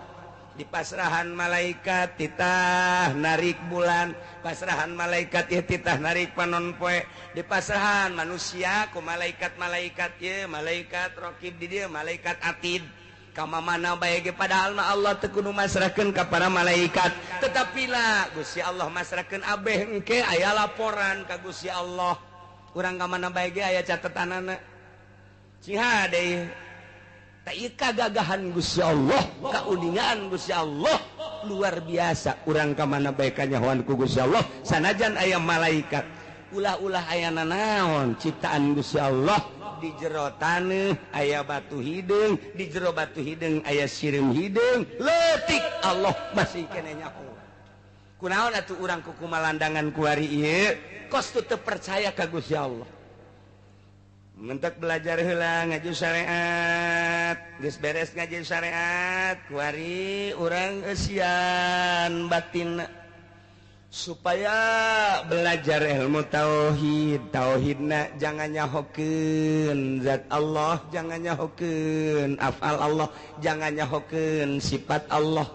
di pasrahan malaikat titah narik bulan pasrahan malaikat ieu titah narik panon poe di pasrahan manusia ku malaikat-malaikat ieu malaikat raqib di dieu malaikat atid kama mana bae ge padahal mah Allah teu kudu masrahkeun ka para malaikat tetapi lah Gusti Allah masrahkeun abeh engke aya laporan ka Gusti Allah urang ka mana bae ge aya catetanana sing hade teh kagagahan Gusti Allah kauningaan Gusti Allah luar biasa urang ka mana bae kanyahoan ku Gusti Allah sanajan aya malaikat ulah-ulah aya nanaon ciptaan Gusti Allah di jero taneuh aya batu hideung di jero batu hideung aya sireum hideung leutik Allah masih keneh nyaho. Kunaon atuh urang kukumalandangan kuari ieu kos teu percaya ka Gusti Allah. Mentek belajar heula ngaji syariat, geus beres ngaji syariat, kuari urang eusian batin supaya belajar ilmu tauhid. Tauhidna jangan nyahokeun zat Allah, jangan nyahokeun afal Allah, jangan nyahokeun sifat Allah.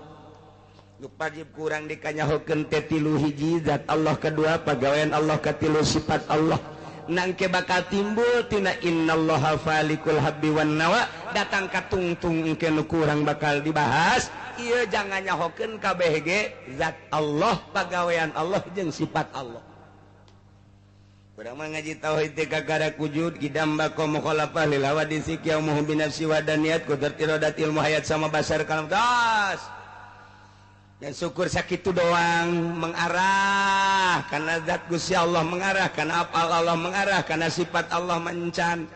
Wajib kurang dikanyahokeun teh tilu hiji zat Allah, kedua pagawean Allah, katilu sifat Allah. Nangke bakal timbul tina innallaha falikul habbi wan nawa datang ka tungtung engke nu kurang bakal dibahas. Ieu jangan nyahokeun kabeh ge zat Allah, pagawean Allah jeung sifat Allah. Urang mah ngaji tauhid teh kakara wujud kidam baqa mukhalafah lil hawadisi qiyamuhu bi nafsi wa daniyat qudrat iradat ilmu hayat sama basar kalam tas. Dan syukur sakitu doang mengarah karena zat Gusti Allah, mengarah karena apal Allah, mengarah karena sifat Allah mencan.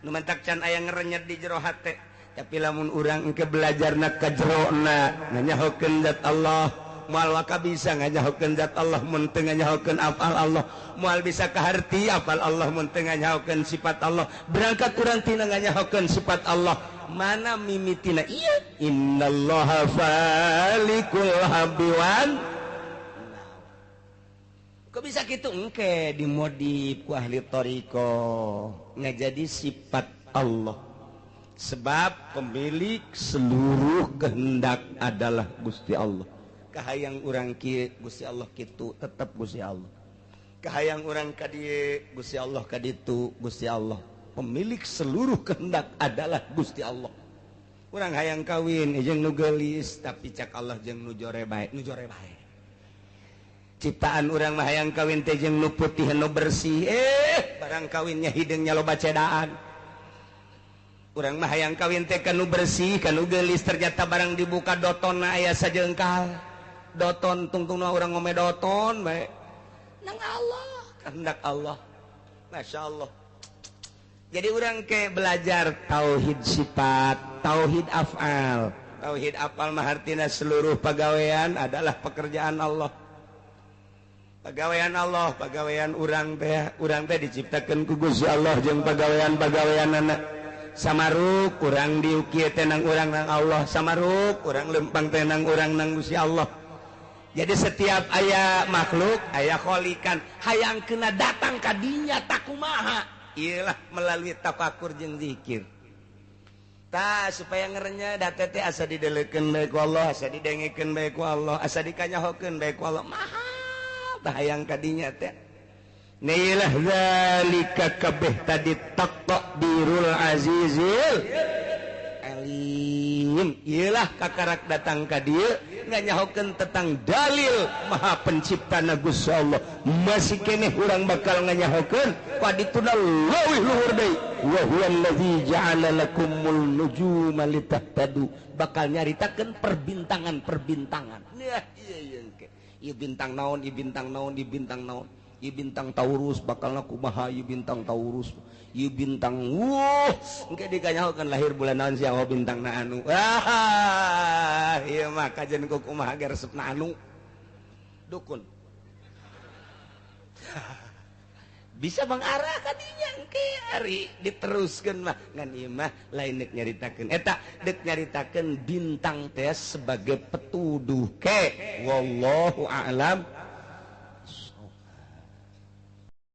Nu mentak can aya ngerenyet di jero hate. Tapi lamun urang engke belajarna ka jerona nganyahokeun zat Allah, moal waka bisa nganyahokeun zat Allah mun teu nganyahokeun afal Allah, moal bisa kaharti afal Allah mun teu nganyahokeun sifat Allah. Berangkat urang tina nganyahokeun sifat Allah, mana mimitina ieu innallaha falikul habbi wan. Kok bisa kitu engke dimodif ku ahli thariqah ngajadi sifat Allah. Sebab pemilik seluruh kehendak adalah Gusti Allah. Kahayang urang kieu Gusti Allah kitu tetep Gusti Allah. Kahayang urang ka dieu Gusti Allah ka ditu Gusti Allah. Pemilik seluruh kehendak adalah Gusti Allah. Urang hayang kawin jeung nu geulis tapi cak Allah jeung nu jore bae, nu jore bae. Ciptaan urang mah hayang kawin teh jeung nu putih nu bersih, barang kawinnya hideungnya loba cedaan. Urang mah hayang kawin teh ka nu bersih, ka nu geulis, ternyata barang dibuka dotonna aya sajengkal. Doton tungtungna urang ngome doton bae. Nang Allah, kehendak Allah. Masya Allah. Jadi orang ke belajar tauhid sifat, tauhid af'al. Tauhid af'al mah artina seluruh pagawean adalah pekerjaan Allah. Pagawean Allah, pagawean urang teh diciptakeun ku Gusti Allah jeung pagawean-pagaweanana. Samaruk urang diukieu teh nang urang nang Allah, samaruk urang lempang teh nang urang nang Gusti Allah. Jadi setiap aya makhluk, aya kholikan, hayang kena datang ka dinya takumaha. Iyalah melalui tafakur jeung zikir. Tah supaya ngerenya da teh asa didelekeun bae ku Allah, asa didengekeun bae ku Allah, asa dikanyahokeun bae ku Allah. Maha tah hayang ka dinya teh. Nailah zalika kabeh tadi taqdirul azizil alim. Iyalah kakarak datang ka dieu nganyahokeun tentang dalil maha penciptana Gusti Allah. Masih keneh urang bakal nganyahokeun padituna leuwih luhur deui. Wa huwallazi ja'ala lakumul nujuma litahtadu. Bakal nyaritakeun perbintangan-perbintangan. Nah, ieu ieu engke. Ieu bintang naon, ieu bintang naon, ieu bintang naon. Ieu bintang Taurus bakalna kumaha, ieu bintang Taurus, ieu bintang wuh, engke dikanyahokeun lahir bulan naon sia bintangna anu. Ah, ieu mah kajen ku kumaha ge resepna anu. Dukun. Bisa mengarah ka dinya engke ari diteruskeun mah ngan ieu mah lain deuk nyaritakeun eta, deuk nyaritakeun bintang teh sebagai petuduh ke wallahu a'lam.